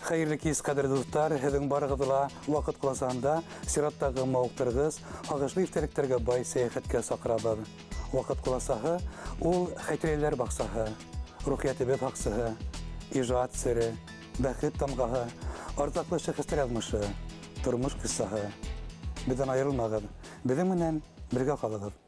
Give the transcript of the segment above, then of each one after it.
Хәйерле кис, ҡәҙерле дуҫтар, һеҙҙең барығыҙҙы ла ваҡыт ҡоласаһында сираттағы мауыҡтырғыс, һағышлы иҫтәлектәргә бай сәйәхәткә саҡырабыҙ. Ваҡыт ҡоласаһы ул хәтирәләр баҡсаһы, рухиәтебеҙ һаҡсыһы, ижад сере, бәхет тамғаһы, арҙаҡлы шәхестәр яҙмышы, тормош ҡиссаһы. Беҙҙән айырылмағыҙ, беҙҙең менән бергә ҡалығыҙ.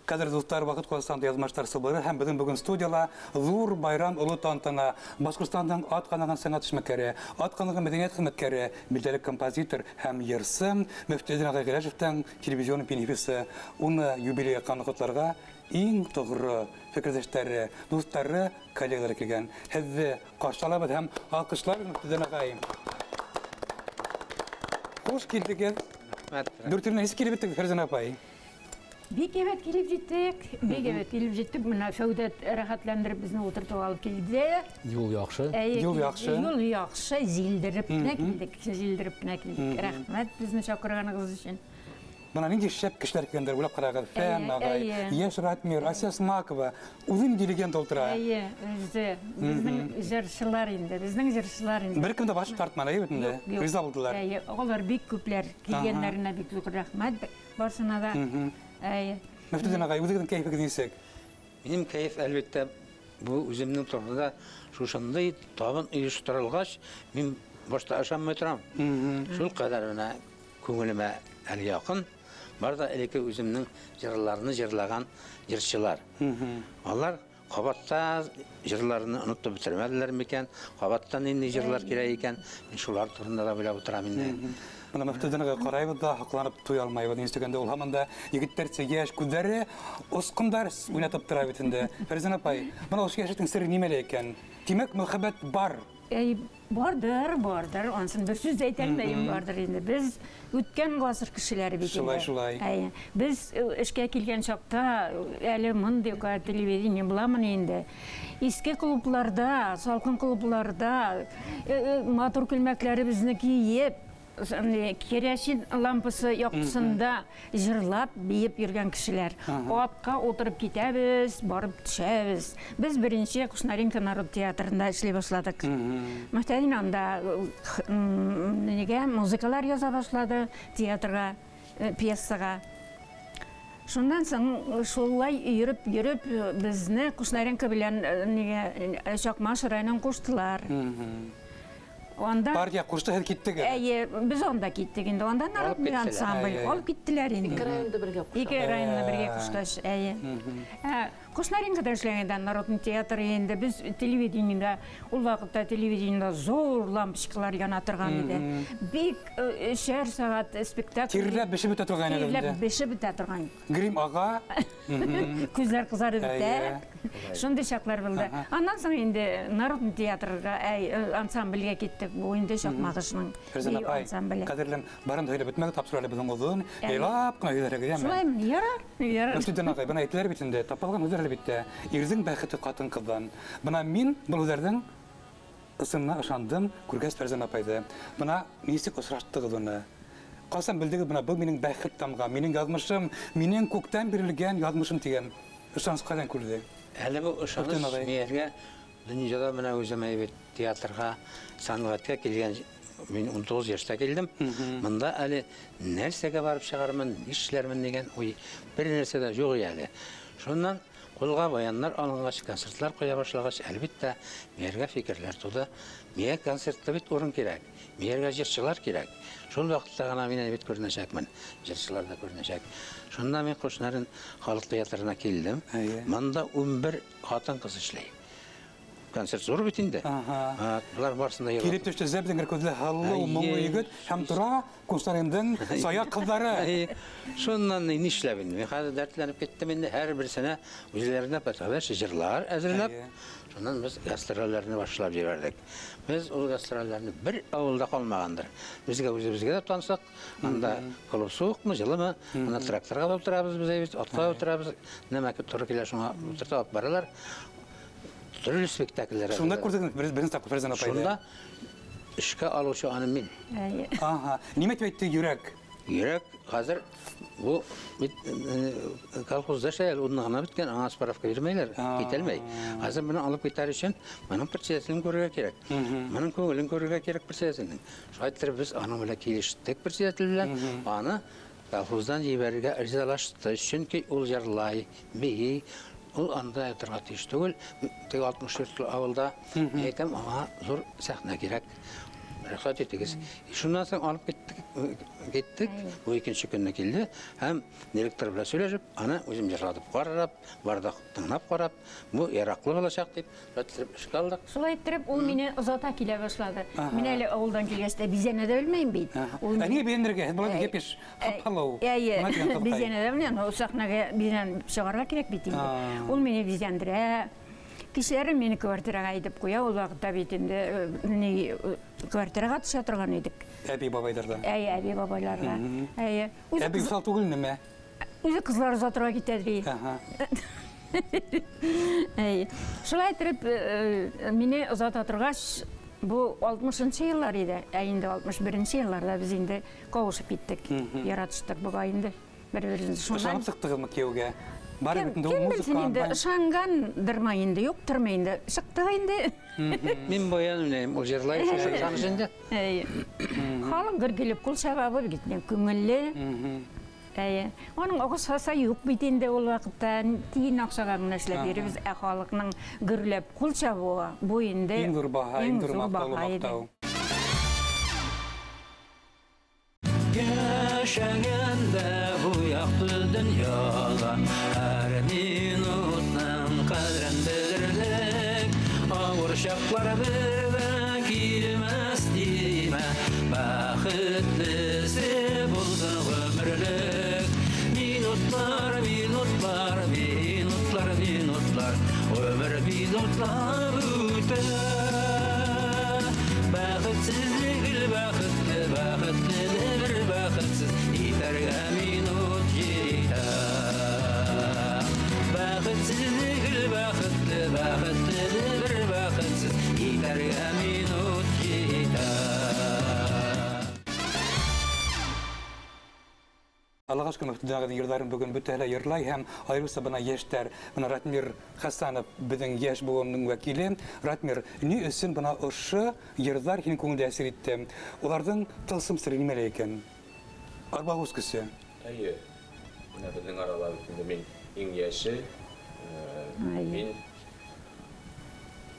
Ҡәҙерле дуҫтар, ваҡыт ҡоласаһында яҙмыштар сылбыры һәм беҙҙең бөгөн студияла ҙур байрам, оло тантана, Башҡортостандың атҡаҙанған сәнғәт эшмәкәре, атҡаҙанған мәҙәниәт хеҙмәткәре, билдәле композитор һәм йырсы Мөфтөддин ағай Ғиләжевтең телевизион бенефисы. Уны юбилей ҡотларға иң тоғро фекерҙәштәре, дуҫтары, коллегалары килгән. Һеҙҙе ҡаршы алабыҙ һәм алҡышлайбыҙ, Мөфтөддин ағай. Хуш килдегеҙ. Дүртөйлөнән нисек килеп еттегеҙ, Фәрзәнә апай? Бик әйбәт килеп еттек, бик әйбәт килеп еттек. Мына Фәүдәт рәхәтләндереп безне ултыртып алып килде. Юл яҡшы. Юл яҡшы. Юл яҡшы, зилдереп кенә килдек, зилдереп кенә килдек. Рәхмәт безне саҡырғанығыҙ өсөн. Бына ниндәй шәп кешеләр килгәндәр, уйлап ҡарағыҙ. Фән ағай, Йәш Ратмир, Асия Смакова, үҙе нинди легенда ултыра. Эйе, үҙе. Беҙҙең йырсылар инде, беҙҙең йырсылар инде. Бер кем дә баш тартманы, әйе бит инде. Риза булдылар. Эйе, улар бик күпләр килгәндәренә бик ҙур рәхмәт барсына да. Әйе. Мөфтөддин ағай, үҙегеҙҙең кәйефегеҙ нисек? Минең кәйеф, әлбиттә, бу үҙемдең торҙо шушындай табын ойошторолғас, мин башта ышанмай торам. Шул ҡәҙәр менә күңелемә әле яҡын. Бар ҙа элекке үҙемдең йырларны йырлаған йырсылар. Алар ҡабатта йырларны онотоп бөтөрмәделәр микән? Ҡабаттан ниндәй йырлар кәрәк икән? Мин шулар турында ла уйлап ултырам инде. Бына Мөфтөддин ағай ҡарайбыҙ ҙа, һоҡланып туя алмайбыҙ. Ни өсөн ул һаман да егеттәрсә йәш, күҙҙәре осҡондар уйнатып тора бит инде. Фәрзәнә апай, бына ошо йәшлектең сере нимәлә икән? Тимәк, мөхәббәт бар. Әй, бардыр, бардыр. Ансын бер сүз әйтә алмайым, бардыр инде. Беҙ үткән ғасыр кешеләре бит инде. Шулай, шулай. Әй, беҙ эшкә килгән саҡта әле мондый телевидение буламы инде? Иҫке клубларҙа, салҡын клубларҙа матур күлмәктәребеҙҙе кейеп, керосин лампасы яҡтысында йырлап, бейеп йөргән кешеләр. Атҡа ултырып китәбеҙ, барып төшәбеҙ. Беҙ беренсе Кушнаренко народ театрында эшләй башланыҡ. Мөфтөддин анда нигә музыкалар яза башлады театрға, пьесаға. Шундан соң шулай йөрөп-йөрөп беҙҙе Кушнаренко белән нигә Чакмаш районын ҡуштылар. Онда партия ҡушты, һеҙ киттегеҙ? Эйе, беҙ онда киттек инде. Онда народный ансамбль алып киттеләр инде. Ике районды бергә ҡушҡас. Ике районды бергә ҡушҡас, эйе. Кушнаренкода эшләгәндә народный театр инде беҙ телевидениеда, ул ваҡытта телевидениеда ҙур лампочкалар яна торған ине. Бик өсәр сәғәт спектакль. Тирләп бешеп бөтә торған ине. Тирләп бешеп бөтә торған. Грим аға. Күҙҙәр ҡыҙарып бөтә. Шундай саҡлар булды. Аннан һуң инде народный театрға, ансамблгә киттек. Бу инде Чакмагышның ансамбле. Ҡәҙерлем, барын да һөйләп бөтмәгеҙ, тапшырыу әле беҙҙең оҙон. Яйлап ҡына һөйләргә, йәме? Шулаймы? Ярар, ярар. Мөфтөддин ағай, бына әйтеләр бит инде, тапалған һүҙҙәр әлбиттә. Ирҙең бәхете ҡатын-ҡыҙҙан. Бына мин был һүҙҙәрҙең ысынына ышандым, күргәс Фәрзәнә апайҙы. Бына нисек осраштығыҙ уны? Ҡасан белдегеҙ, бына был минең бәхет тамға, минең яҙмышым, минең күктән бирелгән яҙмышым тигән ышаныс ҡайҙан күрҙе? Әле был ышаныс миңә донъяда менә үзем әйбәт театрға, сәнғәткә килгән, мин 19 йәштә килдем. Монда әле нәрсәгә барып сығармын, нишләрмен дигән уй бер нәрсә дә юк әле. Шуннан ҡулға баяннар алынғас, концертлар ҡуя башлағас, әлбиттә, миңә фикерләр тыуҙы. Миңә концертта бит урын кәрәк, миңә йырсылар кәрәк. Шул ваҡытта ғына мин бит күренәсәкмен, йырсылар ҙа күренәсәк. Шунда мин Ҡушнарын халыҡ театрына килдем. Монда 11 ҡатын-ҡыҙ эшләй. Концерт зур бит инде. Былар барысын да йырлап. Килеп төштө зәбдең күҙле һылыу, моңло егет һәм тора Кушнарендың сая ҡыҙҙары. Шуннан нишләп инде? Мин хәҙер дәртләнеп киттем инде, һәр берсенә үзләренә подходящий йырлар әҙерләп, шуннан беҙ гастролләрне башлап ебәрҙек. Беҙ ул гастролләрне бер ауылда ҡалмағандыр. Беҙгә үҙебеҙгә дә танышыҡ, анда клуб суыҡмы, йылымы, анда тракторға да ултырабыҙ беҙ, әйбит, атҡа ултырабыҙ, нәмә тура килә шуңа ултыртып алып баралар. Төрлө спектакльләр. Шунда күрҙегеҙ беренсе тапҡыр Фәрзәнә апайҙы? Шунда эшкә алыусы аны мин. Ага. Нимә тип әйтте йөрәк? Йөрәк хәзер бу колхозда эшләй, унны гына беткән, аңа справка бирмәйләр, китәлмәй. Хәзер моны алып китәр өчен моның председателен күрергә кирәк. Моның күңелен күрергә кирәк председательнең. Шулай итеп без аның белән килештек председатель белән, аны колхоздан җибәрергә ризалашты. Чөнки ул җырлай, бии, ул анда ятырга тиеш түгел. Теге 64 авылда әйтәм, аңа зур сәхнә кирәк. Рөхсәт итегез. Шуннан соң алып киттек. Бу икенче көнне килде һәм директор белән сөйләшеп, аны үзем җырлатып карап, бардак тыңлап карап, бу яраклы булачак дип, иттереп эшкә алдык. Шулай иттереп ул мине озата килә башлады. Мин әле авылдан килгәч тә бизәнә дә белмәйм бит. Ә нигә бизәнергә? Болай гепиш, хапалау. Әйе, бизәнә дә белмәйм. Ул сәхнәгә бизәнеп чыгарга кирәк бит инде. Ул мине бизәндерә. Кичләрен мине квартирага әйтеп куя, ул вакытта бит инде квартирага төшә торган идек. Әби бабайларда. Әйе, әби бабайларда. Әйе. Әби усал түгел неме? Үзе кызлар озатырга китә ди. Әйе. Шулай итеп мине озата торгач, бу 60-нчы еллар иде. Ә инде 61-нче елларда без инде кавышып киттек. Яратыштык бугай инде бер-беребезне. Шуннан ышанып чыктыгызмы кияүгә? Кем белсен инде, ышангандырмы инде, юктырмы инде, чыктык инде. Мин баян уйнайым, ул җырлай, шушы ышаныч инде. Халык гөр килеп кул чаба, бу бит күңелле. Әйе. Аның акчасы юк бит инде ул вакытта, тиен акчага гына эшләп йөрибез, ә халыкның гөрләп кул чабуы бу инде иң зур баһа, иң зур мактау. Яшәгәндә бу якты дөньяда һәр минутның кадерен белерлек, авыр чаклар бер дә килмәс димә, бәхетлесе булсын гомерлек. Минутлар, минутлар, минутлар, минутлар, гомер минутлап үтә. Бәхетсезлек гел бәхетле, бәхетле бер бәхетсез итәргә минут җитә. Бәхетсезлек гел бәхетле, бәхетле бер бәхетсез итәргә минут җитә. Аллаға шөкөр, Мөфтидәгеҙ йырҙарын бөгөн бөтәһе лә йырлай һәм айырыуса бына йәштәр. Бына Ратмир Хәсәнов беҙҙең йәш быуындың вәкиле. Ратмир, ни өсөн бына ошо йырҙар һинең күңелдә әсир итте? Уларҙың тылсым сере нимәлә икән? Арбағус көсө. Әйе. Бына беҙҙең арала бит инде мин иң йәше.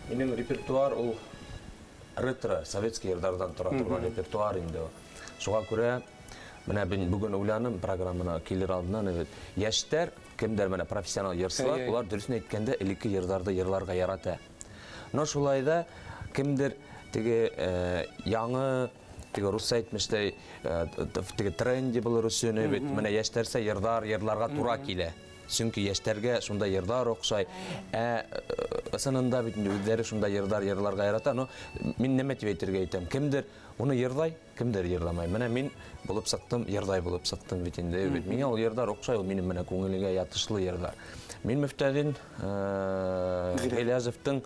Минең репертуар ул ретро, советский йырҙарҙан тора торған репертуар инде. Шуға күрә менә мин бүген уйланым программана килер алдынан, evet. Йәштәр, кемдер менә профессионал йырсылар, улар дөрөҫөн әйткәндә элекке йырҙарҙы йырларға ярата. Но шулай да кемдер теге яңы, теге русса әйтмештәй, теге тренди булыр өсөн, evet, менә йәштәрсә йырҙар йырларға тура килә. Сөнки йәштәргә шунда йырҙар оҡшай. Ә ысынында бит инде үҙҙәре шунда йырҙар йырларға ярата. Но мин нәмә тип әйтергә әйтәм? Кемдер уны йырлай, кемдер йырламай. Менә мин булып сыҡтым, йырлай булып сыҡтым бит инде. Бит миңә ул йырҙар оҡшай, ул минең менә күңелгә ятышлы йырҙар. Мин Мөфтәдин Ғилязовтың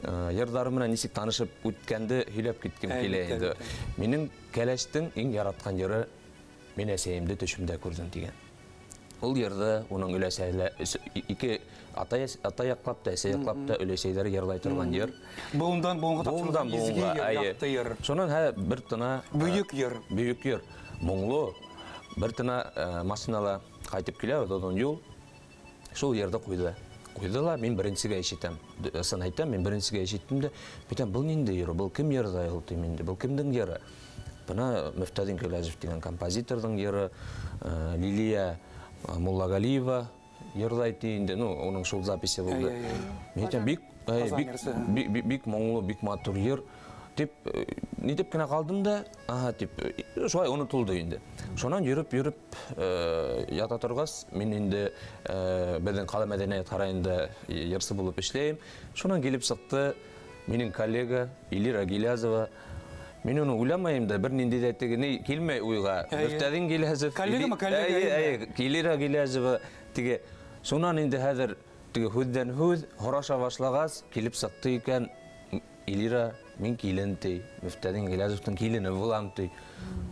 йырҙары менән нисек танышып үткәнде һөйләп киткем килә инде. Минең кәләштең иң яратҡан йыры «Мин әсәйемде төшөмдә күрҙем» тигән. Ул йырҙы уның өләсәләре ике ата яҡлап та, әсә яҡлап та өләсәйҙәре йырлай торған йыр. Быуындан быуынға тапшырылған изге йыр, яҡты йыр. Шунан бер тына бөйөк йыр. Бөйөк йыр, моңло. Бер тына машинала ҡайтып килә, оҙон юл. Шул йырҙы ҡуйҙы. Ҡуйҙы ла, мин беренсегә ишетәм. Ысын әйтәм, мин беренсегә ишеттем дә, әйтәм, был ниндәй йыр, был кем йырҙай ул тим инде, был кемдең йыры? Бына Мөфтәдин Гыйләжев тигән композиторҙың йыры, Лилия Муллагалиева йырлай ти инде, ну, уның шул записи булды. Мин әйтәм, бик моңло, бик матур йыр дип, ни дип кенә калдым да, аһа дип, шулай онотолдо инде. Шунан йөрөп-йөрөп ята торгас, мин инде беҙҙең ҡала мәҙәниәт һарайында йырсы булып эшләйем. Шунан килеп сыҡты минең коллега Илира Гилязова. Мин уны уйламайым да, бер ниндәй дә теге ни килмәй уйға. Мөфтәдин Гилязов, коллегамы, коллега? Илира Гилязова теге. Шунан инде хәҙер теге һүҙҙән һүҙ һораша башлағас, килеп сыҡты икән Эльвира, мин килен ти, Мөфтәдин Гыйләҗевтең килене булам ти.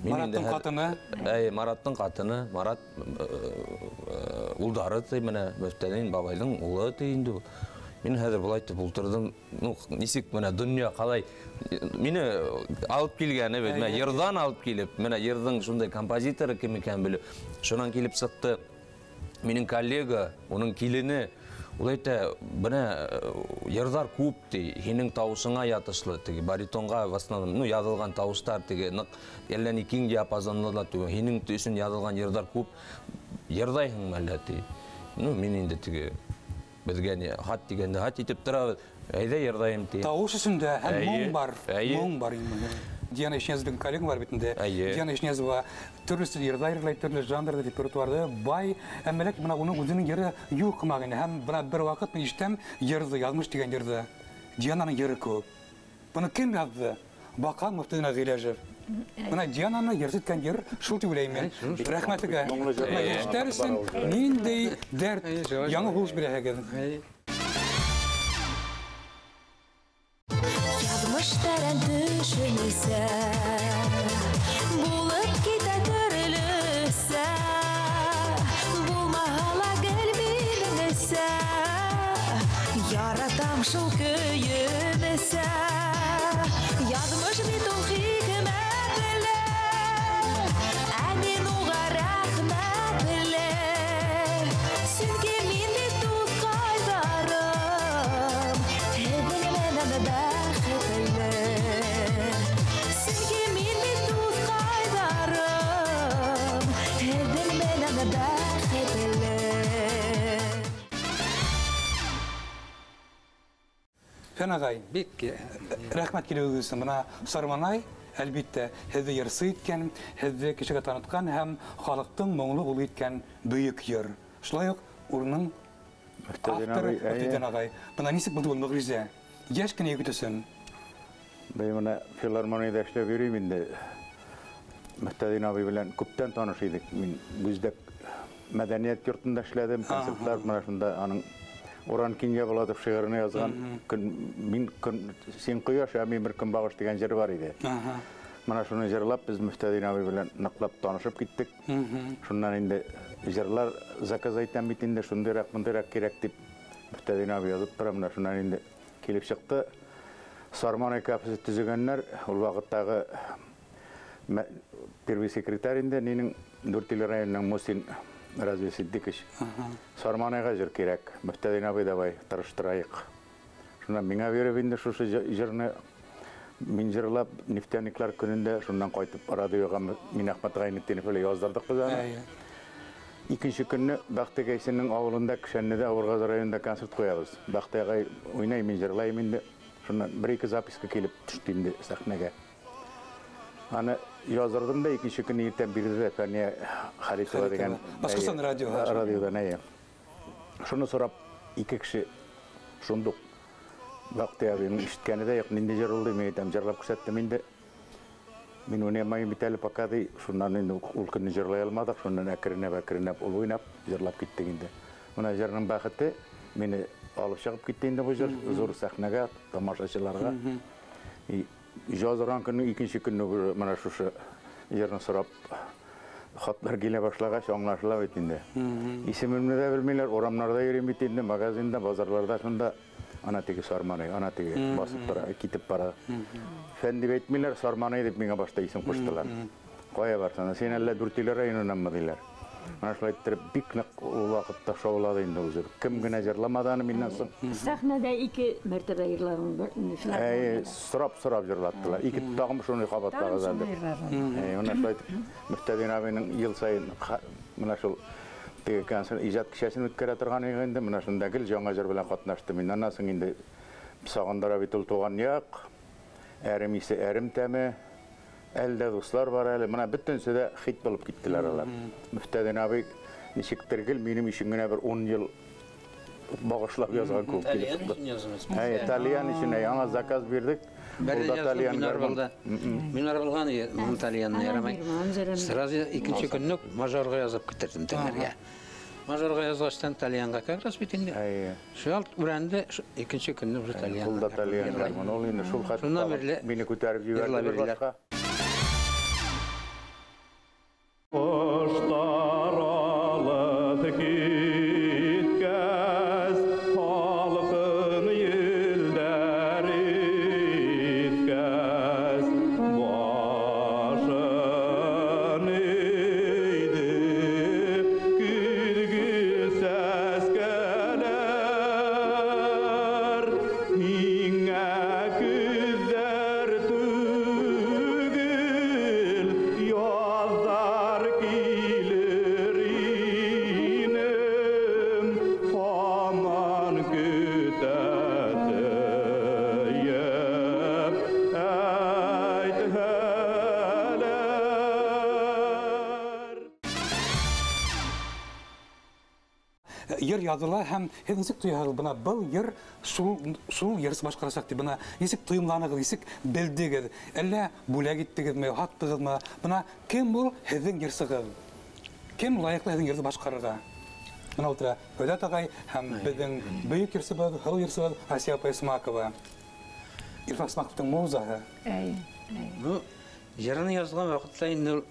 Мараттың ҡатыны. Әй, Мараттың ҡатыны, Марат улдары ти, менә Мөфтәдин бабайҙың улы ти инде. Мин хәҙер былай итеп ултырҙым. Ну, нисек менә донъя ҡалай мине алып килгәне бит, менә йырҙан алып килеп, менә йырҙың шундай композиторы кем икәнен белеп, шунан килеп сыҡты. Минең коллега, уның килене, ул әйтә, бына йырҙар күп ти, һинең тауышыңа ятышлы, теге баритонға в основном, ну, яҙылған тауыштар теге ныҡ әллә ни киң диапазонлы ла түгел, һинең өсөн яҙылған йырҙар күп, йырҙайһыңмы әллә ти. Ну, мин инде теге беҙгә ни хат тигәндә хат итеп торабыҙ, әйҙә йырҙайым ти. Тауыш өсөн дә һәм моң бар, моң бар инде. Диана Ишниязованың коллега бар бит инде. Диана Ишниязова төрлө йырҙар йырлай, төрлө жанрҙа, репертуарҙа бай. Әммә ләкин бына уның үҙенең йыры юҡ һымаҡ ине. Һәм бына бер ваҡыт мин ишетәм йырҙы, яҙмыш тигән йырҙы. Диананың йыры күп. Быны кем яҙҙы? Баҡа Мөфтәдин Гыйләҗев. Бына Диананы йырсы иткән йыр шул тип уйлайым мин. Рәхмәт һеҙгә. Йәштәр өсөн ниндәй дәрт, яңы һулыш бирәһегеҙ. Язмыш тәрән төшөнсә, булып китә төрлөсә, булмаһа ла гел минеңсә, яратам шул көйөнсә. Язмыш бит ул хикмәтле, ә мин уға рәхмәтле. Сөнки мин бит дуҫҡайҙарым, һеҙҙең менән бәхетле. Сөнки мин бит дуҫҡайҙарым, һеҙҙең менән бәхетле. Фән ағай, бик рәхмәт килеүегеҙ өсөн. Бына Сарманай, әлбиттә, һеҙҙе йырсы иткән, һеҙҙе кешегә танытҡан һәм халыҡтың моңло улы иткән бөйөк йыр. Шулай уҡ урының авторы Мөфтәдин ағай. Бына нисек булды ул мөғжизә? Йәш кенә егет өсөн. Бей бына филармониядә эшләп йөрөйөм инде. Мөфтәдин абый белән күптән таныш идек. Мин Бүздәк мәдәниәт йортонда эшләдем, концертлар менә шунда аның Уран Кинйәбулатов шиғырын яҙған көн, мин көн, син ҡояш, ә мин бер көнбағыш тигән йыр бар ине. Мына шуны йырлап беҙ Мөфтәдин абый белән ныҡлап танышып киттек. Шуннан инде йырлар заказ әйтәм бит инде, шундыйраҡ, мындыйраҡ кәрәк тип Мөфтәдин абый яҙып тора. Мына шуннан инде килеп сыҡты. Сарманай кафесы төҙөгәннәр, ул ваҡыттағы первый секретарь инде нинең Дүртөйлө районының Мусин Разве Сиддикович. Сарманайға жыр кәрәк. Мөфтәдин абый давай тырыштырайыҡ. Шунан миңа биреп инде шушы жырны мин жырлап нефтяниклар көнөндә шуннан ҡайтып радиоға Минәхмәт Ғәйнетдинов белән яҙҙырҙыҡ беҙ аны. Икенсе көнне Бәхти Гәйсенең ауылында Кешәнледә Авырғазы районында концерт ҡуябыҙ. Бәхти ағай уйнай, мин жырлайым инде. Шуннан бер-ике записка килеп төштө инде сәхнәгә. Аны яздырдым да икенсе көнне иртән бирҙе дә Фәниә Халитова дигән Башҡортостан радиоһы. Радиодан, әйе. Шуны сорап ике кеше шундук Бәхти абыйның ишеткәне дә юҡ, ниндәй йыр ул ти, мин әйтәм, йырлап күрһәттем инде. Мин уйнамайым бит әле пока ти. Шуннан инде ул көнне йырлай алмадыҡ, шуннан әкренләп-әкренләп ул уйнап йырлап киттек инде. Мына йырның бәхете мине алып сығып китте инде бу йыр зур сәхнәгә, тамашасыларга. Яҙған көнө икенсе көнө мына шушы йырны сорап хатлар килә башлағас, аңлашыла бит инде. Исемемне дә белмәйләр, урамнарда йөрөйм бит инде, магазинда, базарларда шунда ана теге Сарманай, ана теге басып тора, китеп бара. Фән дип әйтмәйләр, Сарманай дип миңа башта исем ҡуштылар. Ҡая барсаң, син әллә Дүртөйлө районынанмы тиләр. Мына шулай иттереп бик ныҡ ул ваҡытта шаулады инде ул җыр. Кем генә җырламады аны миннән соң. Сәхнәдә ике мәртәбә йырладың. Әй, сорап-сорап җырлаттылар. Ике тагын шуны кабатлагыз әле. Әй, менә шулай итеп Мөфтәдин абыйның ел сайын менә шул теге концерт иҗат кичәсен үткәрә торган иде инде. Менә шунда гел яңа җыр белән катнаштым. Мин аннан соң инде сагындыра бит ул туган як, әрем исе әрем тәме. Әлдә дуслар бар әле. Мына бөтенесе дә хит булып киттеләр алар. Мөфтәдин абый ничектер гел минем өчен генә бер 10 ел багышлап язган күп килеп. Әй, итальян өчен яңа заказ бирдек. Ул итальян булды. Минор булган, итальянны ярамай. Сразу икенче көнне мажорга язып китердем тәңәргә. Мажорға язғаштан тальянға как раз бит инде. Шул үрәнде икенче көнне уже тальян. Ул да тальян гармун. Ул инде шул хәтле мине күтәреп җибәрде башка. Кошлар алып киткәс, халкын елләр иткәс, башын иде көзгү сәскәләр, һиңә көҙҙәр түгел, яздар килер инем, һаман көтә тиеп әйтһәләр. Йыр яҙыла һәм һеҙ нисек тояһығыҙ бына был йыр шул йырсы башҡарасаҡ тип, бына нисек тойомланығыҙ, нисек белдегеҙ, әллә бүләк иттегеҙме, һаттығыҙмы, бына кем ул һеҙҙең йырсығыҙ, кем лайыҡлы һеҙҙең йырҙы башҡарырға? Бына ултыра Һәүҙәт ағай һәм беҙҙең бөйөк йырсыбыҙ, һылыу йырсыбыҙ Асия апай Смакова, Илфаҡ Смаковтың музаһы. Ну, йырны яҙған ваҡытта инде ул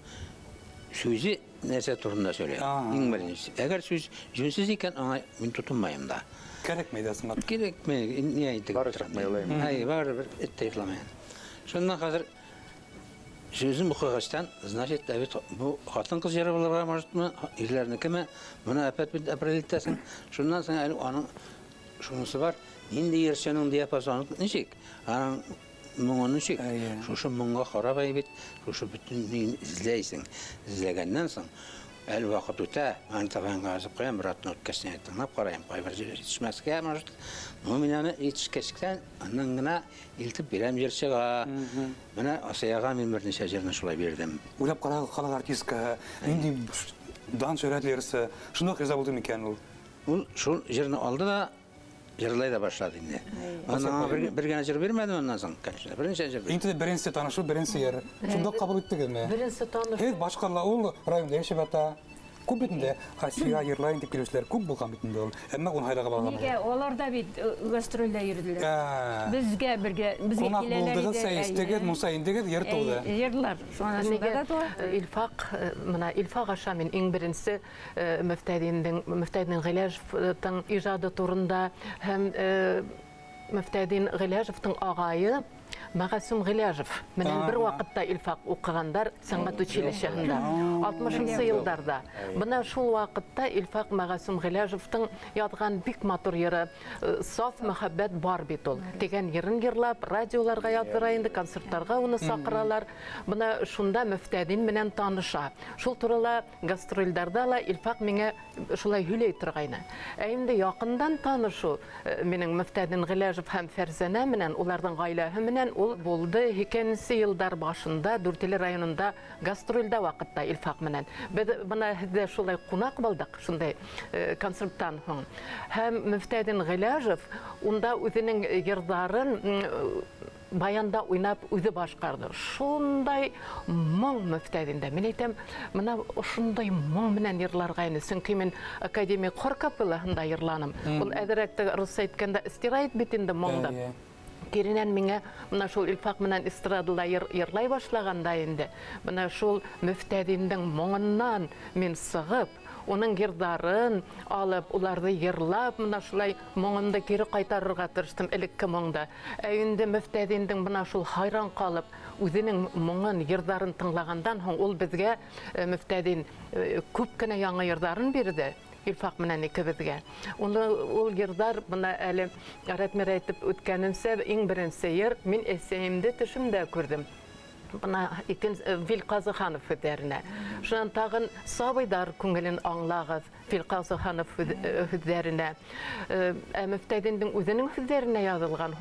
сүзе нәрсә турында сөйләй. Иң беренче. Әгәр сүз җүнсез икән, аңа мин тотынмайым да. Кәрәкмәй дә сыңат. Кәрәкмәй, ни әйтеп Бары торам. чыкмай улай. Әй, барыбер эт тә йокламай. Шуннан хәзер сүзен укыгачтан, значит, бит бу хатын-кыз җыры булырга можетмы, ирләрнекеме? Моны опять бит определить итәсең. Шуннан соң әле аның шунысы бар. Нинди йырчының диапазоны ничек? Аның моңы ничек? Шушы моңга карап бит, шушы бөтен нин эзләйсең. Эзләгәннән соң әле вакыт үтә, аны табанга язып куям, бер атна үткәч тыңлап карайым, кайбер җир җитешмәскә может. Ну, мин аны җитешкәчтән аннан гына илтеп бирәм җырчыга. Менә Асияга мин берничә җырны шулай бирдем. Уйлап карагыз, халык артистка, нинди дан шөһрәтле җырчы, шундый риза булды микән ул? Ул шул җырны алды да җырлай да башлады инде. Аннан бер генә җыр бирмәдем аннан соң, конечно, берничә җыр бирдем. Инде беренче танышу, беренче йыр. Шунда кабул иттегезме? Беренче танышу. Һеҙ башҡарыла ул районда йәшәп ята. Күп бит инде Асия йырлайын тип килеүселәр күп булған бит инде ул. Әммә уны һайларға барған. Нигә алар да бит гастрольдә йөрделәр. Безгә бергә, безгә Ҡунаҡ киләләр булдығыҙ, иде. сәй эстегеҙ, мунса индегеҙ, йыр тыуҙы. Йырлар. Шуны шунда да туа. Илфаҡ, мына Илфаҡ аша мин иң беренсе Мөфтәдин Ғиләжевтың ижады турында һәм Мөфтәдин Ғиләжевтың ағайы Мәғәсүм Ғиләжев менән бер ваҡытта Илфаҡ уҡығандар сәнғәт училищеһында алтмышынсы йылдарҙа. Бына шул ваҡытта Илфаҡ Мәғәсүм Ғиләжевтың яҙған бик матур йыры Саф мөхәббәт бар бит ул тигән йырын йырлап, радиоларға яҙҙыра инде, концерттарға уны саҡыралар. Бына шунда Мөфтәдин менән таныша. Шул турала гастролдәрҙә ла Илфаҡ миңә шулай һөйләй торғайны. Ә инде яҡындан танышу минең Мөфтәдин Ғиләжев һәм Фәрзәнә менән, уларҙың ғаиләһе менән ул булды һикенсе йылдар башында Дүртөйлө районында гастролдә ваҡытта Илфаҡ менән. Беҙ бына һеҙҙә шулай ҡунаҡ булдыҡ, шундай концерттан һуң. Һәм Мөфтәдин Ғиләжев унда үҙенең йырҙарын баянда уйнап үҙе башҡарҙы. Шундай моң Мөфтәдиндә. Мин әйтәм, бына ошондай моң менән йырларға ине. Сөнки мин академия хор капеллаһында йырланым. Ул әҙерәк тә русса әйткәндә стирает бит инде моңда. Киренән миңә бына шул Илфаҡ менән эстрадала йырлай башлағанда инде, бына шул Мөфтәдиндең моңоннан мин сығып, уның йырҙарын алып, уларҙы йырлап, бына шулай моңомдо кире ҡайтарырға тырыштым элекке моңда. Ә инде Мөфтәдиндең бына шул хайран ҡалып, үҙенең моңон, йырҙарын тыңлағандан һуң ул беҙгә Мөфтәдин күп кенә яңы йырҙарын бирҙе. Илфаҡ менән икебеҙгә. Уны ул йырҙар бына әле Рәтмир әйтеп үткәнемсә, иң беренсе йыр мин әсәйемде төшөмдә күрҙем. Бына икенсе Вил Ҡазыханов һүҙҙәренә. Шунан тағын сабыйҙар күңелен аңлағыҙ Вил Ҡазыханов һүҙҙәренә. Ә Мөфтәдиндең үҙенең һүҙҙәренә яҙылған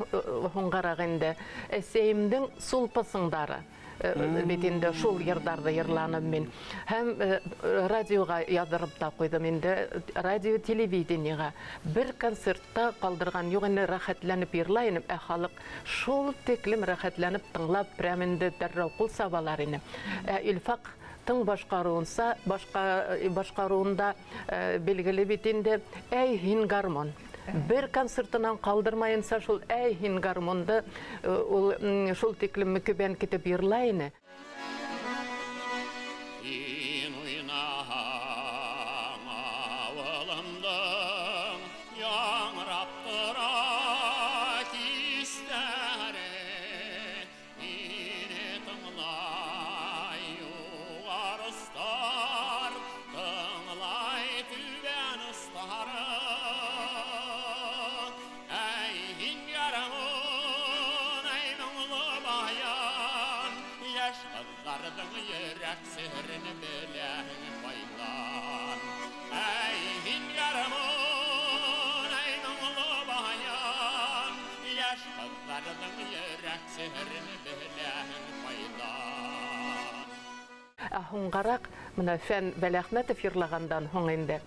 һуңғараҡ инде әсәйемдең сулпысыңдары. Бит инде шул йырҙарҙы йырланым мин. Һәм радиоға яҙҙырып та ҡуйҙым инде, радио телевидениеға. Бер концертта ҡалдырған юҡ инде, рәхәтләнеп йырлай инем, ә халыҡ шул тиклем рәхәтләнеп тыңлап, прям инде дәррәү ҡул сабалар ине. Ә Илфаҡ тың башҡарыуында билгеле бит инде «Әй һин гармон». Бер концертынан ҡалдырмайынса шул «Әй һин гармонды» ул шул тиклем мөкиббән китеп йырлай ине. Һин уйнаһаң ауылымдың яңрап тора кистәре, һине тыңлай юғарыстар, тыңлай түбән остары. Әй һин гармун, әй моңло баян, йәш ҡыҙҙарҙың йөрәк серен беләһең ҡайҙан. Әй һин гармун, әй моңло баян, йәш ҡыҙҙарҙың йөрәк серен беләһең ҡайҙан. Ә һуңғараҡ мына Фән Вәләхмәтов йырлағандан һуң инде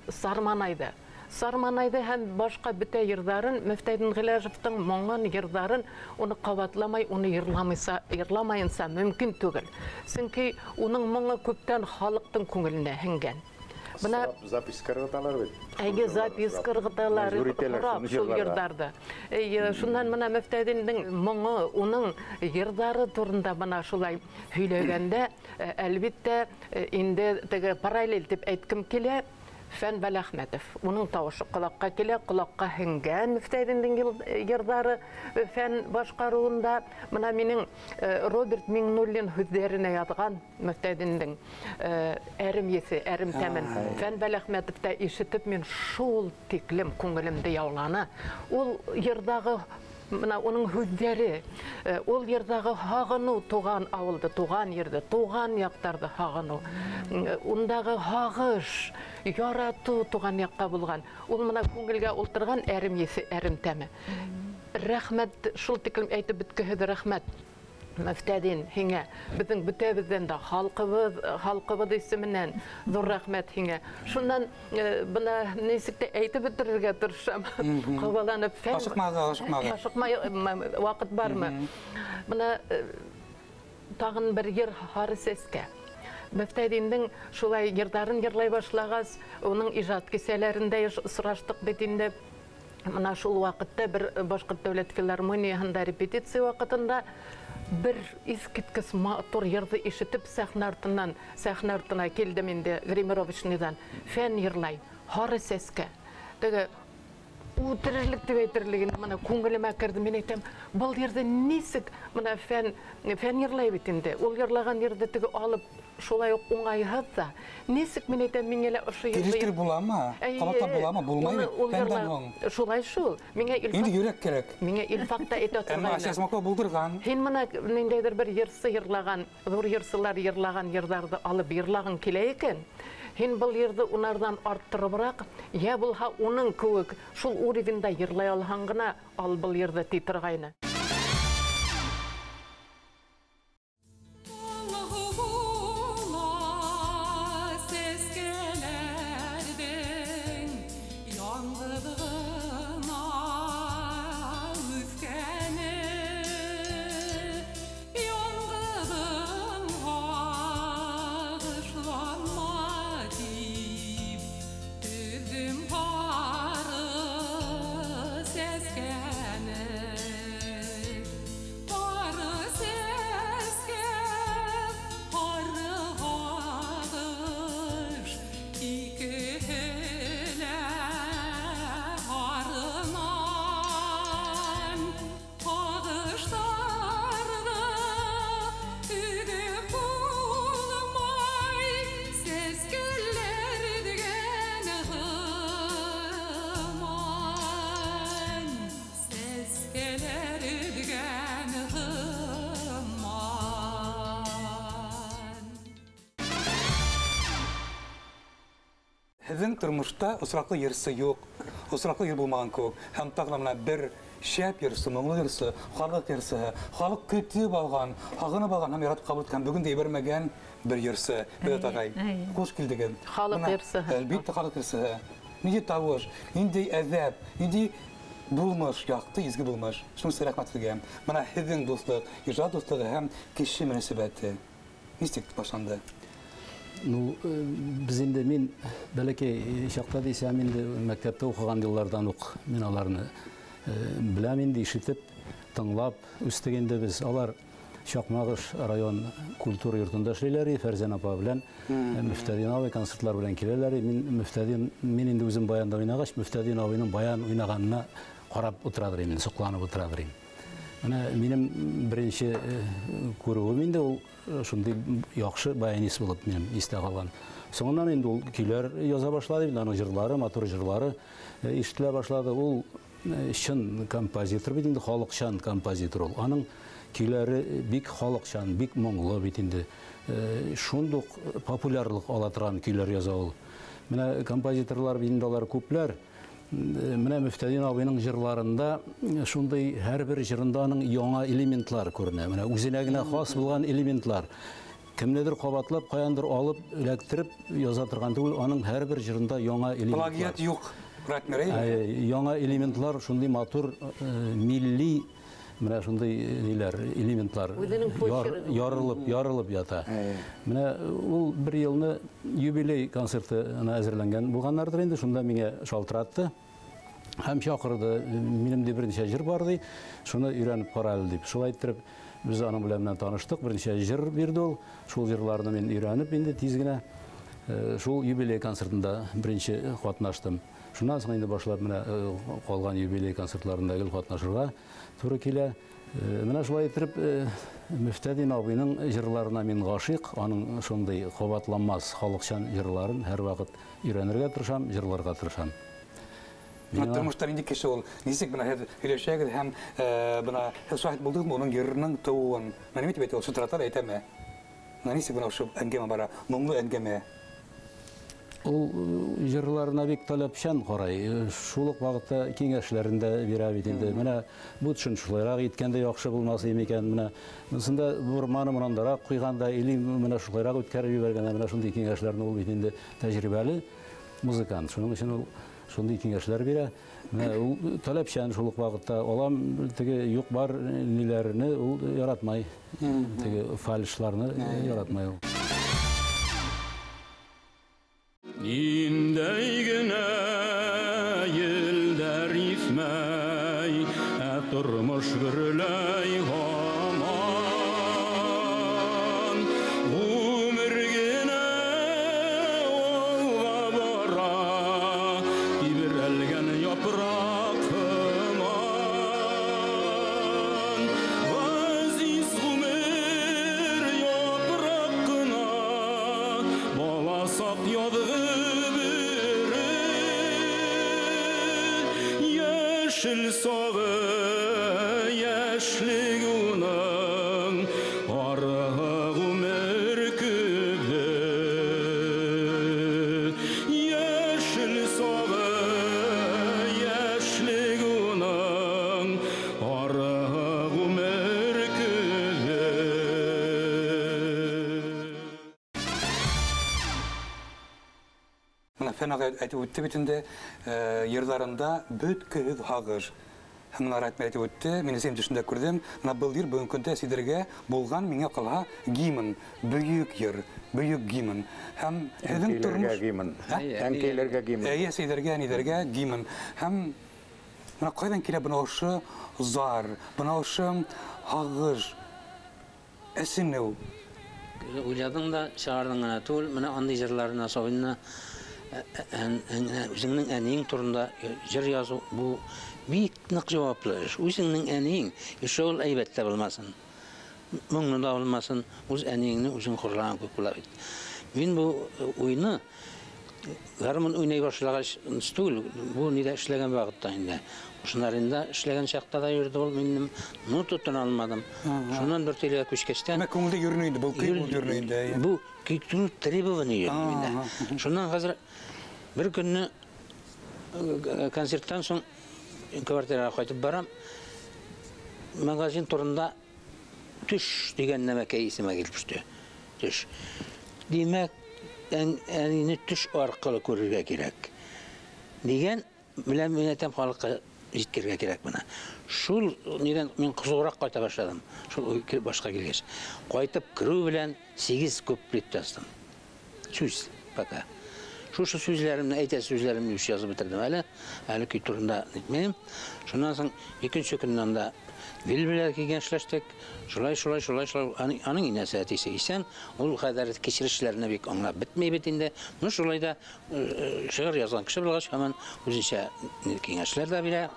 Сарманайҙы. Сарманайҙы һәм башҡа бөтә йырҙарын, Мөфтәйҙин Ғиләжевтың моңон йырҙарын уны ҡабатламай, уны йырламайынса мөмкин түгел. Сөнки уның моңо күптән халыҡтың күңеленә һеңгән. Бына запись ҡырғыталар бит. Әйе, запись ҡырғыталар, һорап шул йырҙарҙы. Эйе, шунан мына Мөфтәйҙиндең моңо, уның йырҙары турында бына шулай һөйләгәндә, әлбиттә, инде теге параллель тип әйткем килә, Фән Вәләхмәтов. Уның тауышы ҡолаҡҡа килә, ҡолаҡҡа һеңгән Мөфтәйҙиндең йырҙары Фән башҡарыуында. Мына минең Роберт Миңнуллин һүҙҙәренә яҙған Мөфтәйҙиндең әрем еҫе, әрем тәмен. Фән Вәләхмәтов та ишетеп, мин шул тиклем күңелемде яуланы. Ул йырҙағы мына уның һүҙҙәре, ул йырҙағы һағыныу, туған ауылды, туған ерҙе, туған яҡтарҙы һағыныу, ундағы һағыш, яратыу туған яҡҡа булған. Ул мына күңелгә ултырған әрем еҫе, әрем тәме. Рәхмәт, шул тиклем әйтеп бөткөһөҙ рәхмәт. Мөфтәдин һиңә, беҙҙең бөтәбеҙҙән дә халҡыбыҙ исеменән ҙур рәхмәт һиңә. Шунан бына нисек тә әйтеп бөтөрөргә тырышам. Ҡабаланып, фән Ашыҡмағыҙ, ашыҡмағыҙ. Ашыҡмай, ваҡыт бармы? Бына тағын бер йыр Һары сәскә. Мөфтәдиндең шулай йырҙарын йырлай башлағас, уның ижад кисәләрендә осраштыҡ бит инде. Мына шул ваҡытта бер Башҡорт дәүләт филармонияһында репетиция ваҡытында бер иҫкиткес матур йырҙы ишетеп, сәхнә артына килдем инде гримировочныйҙан. Фән йырлай, Һары сәскә. Теге үтерерлек тип әйтерлек инде, мына күңелемә керҙе. Мин әйтәм, был йырҙы нисек мына Фән йырлай бит инде. Ул йырлаған йырҙы теге алып шулай уҡ уңайһыҙ ҙа. Нисек мин әйтәм, миңә лә ошо йырҙы Килештереп буламы? Әйе, Ҡабатлап буламы? Булмай бит. ул Фәндән йырла- һуң. Шулай шул. Миңә Илфаҡ Инде йөрәк кәрәк. Миңә Илфаҡ та әйтә Әммә торғайны. Асия Смакова булдырған. Һин мына ниндәйҙер бер йырсы йырлаған, ҙур йырсылар йырлаған йырҙарҙы алып йырлағың килә икән. Һин был йырҙы унарҙан арттырыбыраҡ, йә булһа уның кеүек шул уровенда йырлай алһаң ғына ал был йырҙы ти торғайны. Һеҙҙең тормошта осраҡлы йырсы юҡ, осраҡлы йыр булмаған кеүек. Һәм тағы ла мына бер шәп йырсы, моңло йырсы, халыҡ йырсыһы, халыҡ көтөп алған, һағынып алған һәм яратып ҡабул иткән, бөгөн дә ебәрмәгән бер йырсы. Бәҙәт ағай, хуш килдегеҙ. Халыҡ Бына, йырсыһы. Әлбиттә, халыҡ йырсыһы. Ниндәй тауыш, ниндәй әҙәп, ниндәй булмыш, яҡты, изге булмыш. Шуның өсөн рәхмәт һеҙгә. Бына һеҙҙең дуҫлыҡ, ижад дуҫлығы һәм кеше мөнәсәбәте нисек башланды? Ну, без инде мин бәләкәй чакта дисәм инде мәктәптә укыган еллардан ук мин аларны беләм инде, ишетеп, тыңлап үстек инде без. Алар Чакмагыш район культура йортында эшлиләр, Фәрзән апа белән Мөфтәдин абый концертлар белән киләләр. Мин Мөфтәдин, мин инде үзем баянда уйнагач, Мөфтәдин абыйның баян уйнаганына карап утырадыр инде, сокланып утырадыр инде. Менә минем беренче күрүем инде ул шундый яхшы баянист булып минем истә калган. Соңыннан инде ул көйләр яза башлады, инде аның җырлары, матур җырлары ишетелә башлады. Ул чын композитор бит инде, халыкчан композитор ул. Аның көйләре бик халыкчан, бик моңлы бит инде. Шундук популярлык ала торган көйләр яза ул. Менә композиторлар бит инде алар күпләр. Менә Мөфтәдин абыйның җырларында шундый һәрбер җырында аның яңа элементлар күренә. Менә үзенә генә хас булган элементлар. Кемнедер кабатлап, каяндыр алып, эләктереп яза торган түгел, аның һәрбер җырында яңа элементлар. Плагиат юк, Ратмир, әйе? Яңа элементлар, шундый матур милли менә шундый ниләр, элементлар ярылып, ярылып ята. Менә ул бер елны юбилей концертына әзерләнгән булганнардыр инде, шунда миңа шалтыратты һәм чакырды. Минем дә берничә җыр бар ди, шуны өйрәнеп кара әле дип. Шулай иттереп без аның белән менә таныштык, берничә җыр бирде ул. Шул җырларны мин өйрәнеп инде тиз генә шул юбилей концертында беренче катнаштым. Шуннан соң инде башлап менә калган юбилей концертларында гел катнашырга туры килә. Менә шулай итеп Мөфтәдин абыйның җырларына мин гашыйк, аның шундый кабатланмас халыкчан җырларын һәрвакыт өйрәнергә тырышам, җырларга тырышам. Тормышта нинди кеше ул? Ничек менә һеҙ һөйләшәгеҙ һәм бына һеҙ шаһит булдығыҙмы уның йырының тыуыуын? Менә нимә тип әйтә ул? Шылтыратар әйтәме? Менә нисек бына ошо әңгәмә бара, моңло әңгәмә. Ул җырларына бик таләпчән карай. Шул ук вакытта киңәшләрен дә бирә бит инде. Менә бу төшен шулайрак иткәндә яхшы булмас иде микән? Менә монсында бурманы монандарак куйганда или менә шулайрак үткәреп җибәргәндә, менә шундый киңәшләрне ул бит инде тәҗрибәле музыкант. Шуның өчен ул шундый киңәшләр бирә. Менә ул таләпчән шул ук вакытта. Алам теге юк бар ниләрне ул яратмай. Теге фальшларны яратмай ул. Ниндәй генә еллар исмәй, ә тормыш гөрләй һаман. Гомер генә алга бара, тибрәлгән япрак һыман. Газиз гомер япрак кына, баласак язгы бөре. Яшел сагы яшьлек уның, арыгы гомер көҙө. Яшел сагы яшьлек уның, арыгы гомер көҙө. Менә Фән ағай әйтеп үтте бит инде, йырларында бөт көһөҙ һағыш. Һәм менә Ратмир әйтеп үтте, мин үзем төшендә күрҙем. Менә был йыр бөгөнгө көндә Сидергә булған миңә ҡалһа гимн, бөйөк йыр, бөйөк гимн. Һәм һеҙҙең Әнкәйләргә тормош гимн. Ә? Әнкәйләргә гимн. Әйе, Сидергә, әниләргә гимн. Һәм менә ҡайҙан килә бына ошо зар, бына ошо һағыш, әсенеү? Уйладың да, чыгардың гына түгел, менә андый җырларына сабыйны үзеңнең әниең турында җыр язу бу бик нык җаваплы эш. Үзеңнең әниең, ишә ул әйбәт тә булмасын, моңлы да булмасын, үз әниеңне үзең хурлаган күк була бит. Мин бу уйны гармун уйнай башлагач түгел, бу нидә эшләгән вакытта инде. Шунарында эшләгән чакта да йөрде ул, минем ну тотына алмадым. Шуннан бер телгә күчкәчтән Димәк, күңелдә йөренә инде, был көй булып йөренә инде, әйе. Бу көй требование йөрде миндә. Шуннан хәзер бер көнне концерттан соң квартирага кайтып барам. Магазин турында төш дигән нәмәкәй исемә килеп төште. Төш. Димәк, әнине төш аркылы күрергә кирәк. Дигән белән мин әйтәм, халыкка җиткерергә кирәк моны. Шул нидән мин кызурак кайта башладым. Шул уй башка килгәч. Кайтып керү белән 8 куплет яздым. Сүз пока. Шушы сүзләремне, әйтә сүзләремне үш язып бетердем әле. Әле көй турында әйтмәйем. Шуннан соң икенче көннән дә Вил белән киңәшләштек. Шулай, шулай, шулай, шулай. Аның инәсе әтисе исән, ул кадәр кичерешләрне бик аңлап бетмей бит инде. Ну, шулай да шигырь язган кеше булгач, һаман үзенчә киңәшләр дә бирә.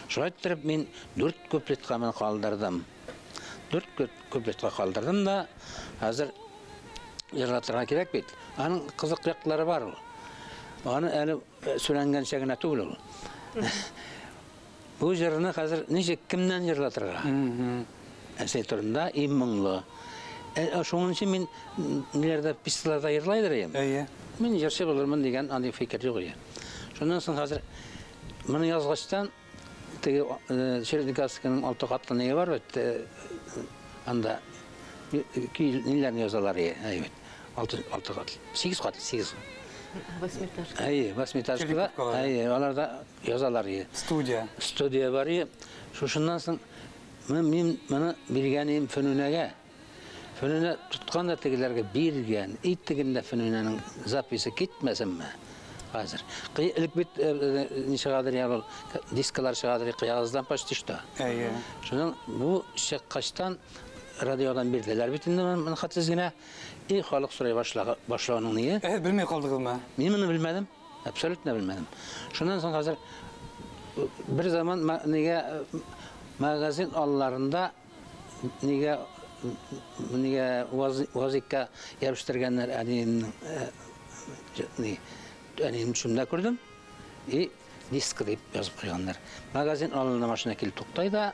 Шулай иттереп мин 4 куплетка мин калдырдым. 4 куплетка калдырдым да, хәзер җырлатырга кирәк бит. Аның кызык яклары бар ул. Аны әле сүләнгәнчә генә түгел ул. Бу җырны хәзер ничек кемнән җырлатырга? Әсәй турында иң моңлы. Шуның өчен мин ниләрдә пистоларда йырлайдыр идем. Әйе. Мин җырчы булырмын дигән андый фикер юк иде. Шуннан соң хәзер моны язгачтан теге Черниковскийның 6 катлы ние бар бит, анда ниләрне язалар иде, әйе бит. 6 катлы, 8 катлы, 8. Восьмиэтажка. Әйе, восьмиэтажкада, әйе, аларда язалар иде. Студия. Студия бар иде. Шушыннан соң мин моны биргән идем Фөнүнәгә. Фөнүнә тоткан да тегеләргә биргән. Ит тегендә Фөнүнәнең записи китмәсенме? Хәзер. Элек бит ни чыгадыр я ул, дискалар чыгадыр, кыягыздан почти что. Әйе. Шуннан бу чыккачтан радиодан бирделәр бит инде моны хәтсез генә. И халык сорай башлауның ние? Ә, белмәй калдыгызмы? Мин моны белмәдем, абсолютно белмәдем. Шуннан соң хәзер бер заман нигә магазин алларында нигә вазикка ябыштырганнар әниемнең, ни, әнием шунда күрдем. И диск дип язып куйганнар. Магазин алларына машина килеп туктай да,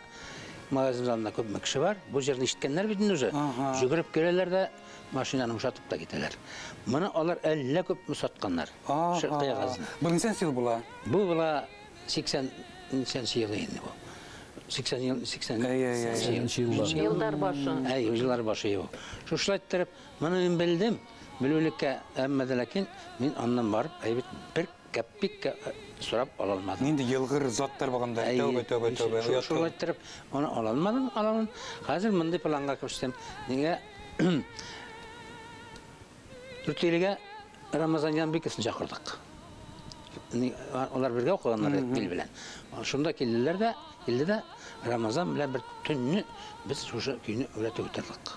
магазин залында күпме кеше бар. Бу җырны ишеткәннәр бит инде уже. Жүгереп киләләр дә машинаны бушатып та китәләр. Моны алар әллә күпме сатканнар. Кыягазны. Бу ничәнче ел була? Бу була 80 елы инде бу. 80 ел, 80 еллар башы. Әй, еллар башы бу. Шушылай иттереп, моны мин белдем. Белүлеккә, әмма дә ләкин мин аннан барып, әйбит бер кәппиккә сорап ала алмадым. Нинди елгыр затлар булганда, тәүбә, тәүбә, тәүбә. Шулай иттереп, аны ала алмадым, ала алмадым. Хәзер мондый планга күчтем. Нигә? Дүртөйлегә Рамазан Янбековны чакырдык. Алар бергә укыганнар Вил белән. Шунда килделәр дә, килде дә Рамазан белән бер төнне без шушы көйне өйрәтеп утырдык.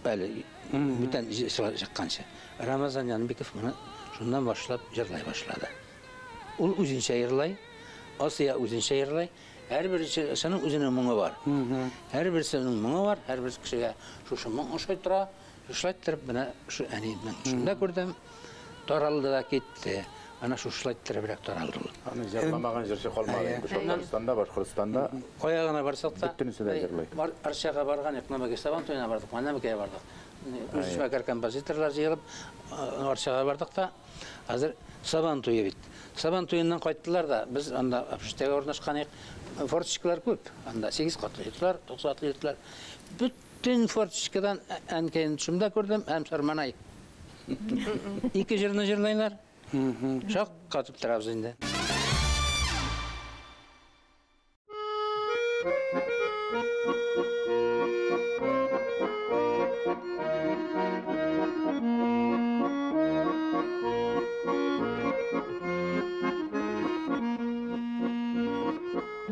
Әле бүтән чыкканчы. Рамазан Янбеков моны шуннан башлап җырлай башлады. Ул үзенчә җырлай, Асия үзенчә җырлай. Һәрберсенең үзенең моңы бар. Һәрберсенең моңы бар, һәрбер кешегә шушы моң ошый тора. Шулай иттереп менә шу әниемнең шунда күрдем, таралды да китте. Ана шушылай иттеребрәк таралды ул. Аны җырламаган җырчы калмады инде. Татарстанда, Башкортстанда кая гына барсак та, бөтенесе дә җырлый. Арчага барган, Икмәмәгә Сабан туена бардык, Маннамыкәгә бардык. Үзешмәкәр композиторлар җыелып, Арчага бардык та, хәзер Сабан туе бит. Сабан туеннан кайттылар да, без анда общежитиегә урнашкан идек. Форточкалар күп. Анда 8 катлы йортлар, 9 катлы йортлар. Бөтен форточкадан әнкәйне төшемдә күрдем, һәм Сарманай. Ике җырны җырлайлар. Шак катып торабыз инде.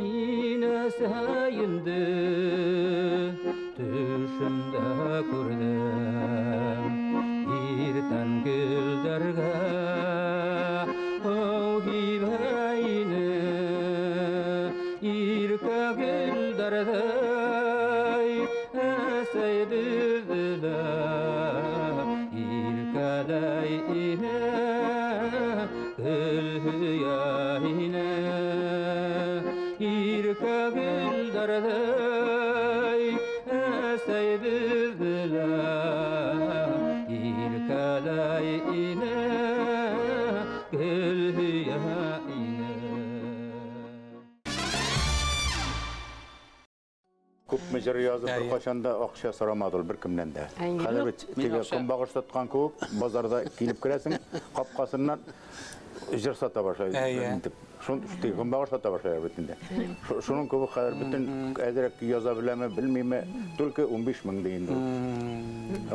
Мин әсәйемде төшемдә күрдем, иртән гөлдәргә һау гибәйне, иркә гөлдәрдәй әсәй бездә, иркәләй ине, гөл һөйә ине, иркә гөлдәрдәй әсәй бездә, иркәләй ине, гөл һөйә ине. Күпме җыр язып, бер кайчан да акча сорамады ул бер кемнән дә. Хәзер бит теге көнбагыш саткан кебек, базарда килеп керәсең, капкасыннан җыр сата башлый. Шун көнбагыш сата башлайлар бит инде. Шуның кебек хәзер бөтен әзрәк яза беләме, белмиме, только 15 мең ди инде.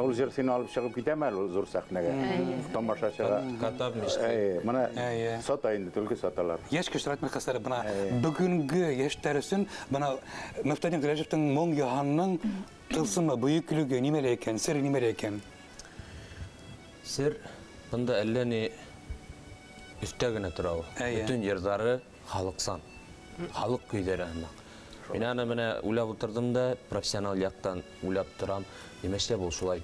Ул җыр сине алып чыгып китәме әле ул зур сәхнәгә? Тамашачыга. Катап миште. Менә сата инде, только саталар. Яшь кешеләр әйтмәк бына бүгенге яшьләр өчен бына Мөфтәдин Гыйләҗевтең моң яһанның тылсымы, бөеклеге нимәлә икән, сер нимәлә икән? Сер бында әллә ни өҫтә генә тора ул. Бөтөн йырҙары халыҡсан, халыҡ көйҙәре һымаҡ. Мин аны менә уйлап ултырҙым да, профессионал яҡтан уйлап торам, нимәшләп ул шулай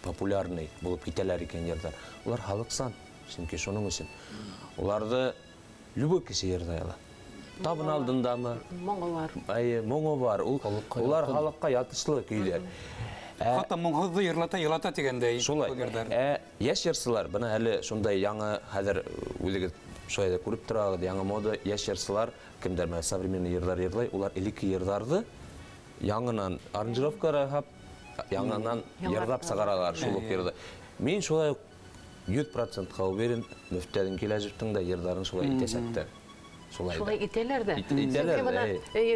популярный булып китәләр икән йырҙар. Улар халыҡсан, сөнки шуның өсөн. Уларҙы любой кеше йырлай ала. Табын алдындамы? Моңо бар. Әйе, моңо бар. Улар халыҡҡа ятышлы көйҙәр. Хатта моңһоҙҙо йырлата, йылата тигәндәй. Шулай. Йәш йырсылар, бына әле шундай яңы, хәҙер үҙегеҙ шулай ҙа күреп торағыҙ, яңы мода йәш йырсылар, кемдәр менә современный йырҙар йырлай, улар элекке йырҙарҙы яңынан аранжировка яһап, яңынан йырлап сығаралар шул уҡ йырҙы. Мин шулай уҡ 100%-ға уверен, Мөфтәдин Гыйләҗевтең дә йырҙарын шулай итәсәктәр. Шулай итәләр дә. Сөнки бына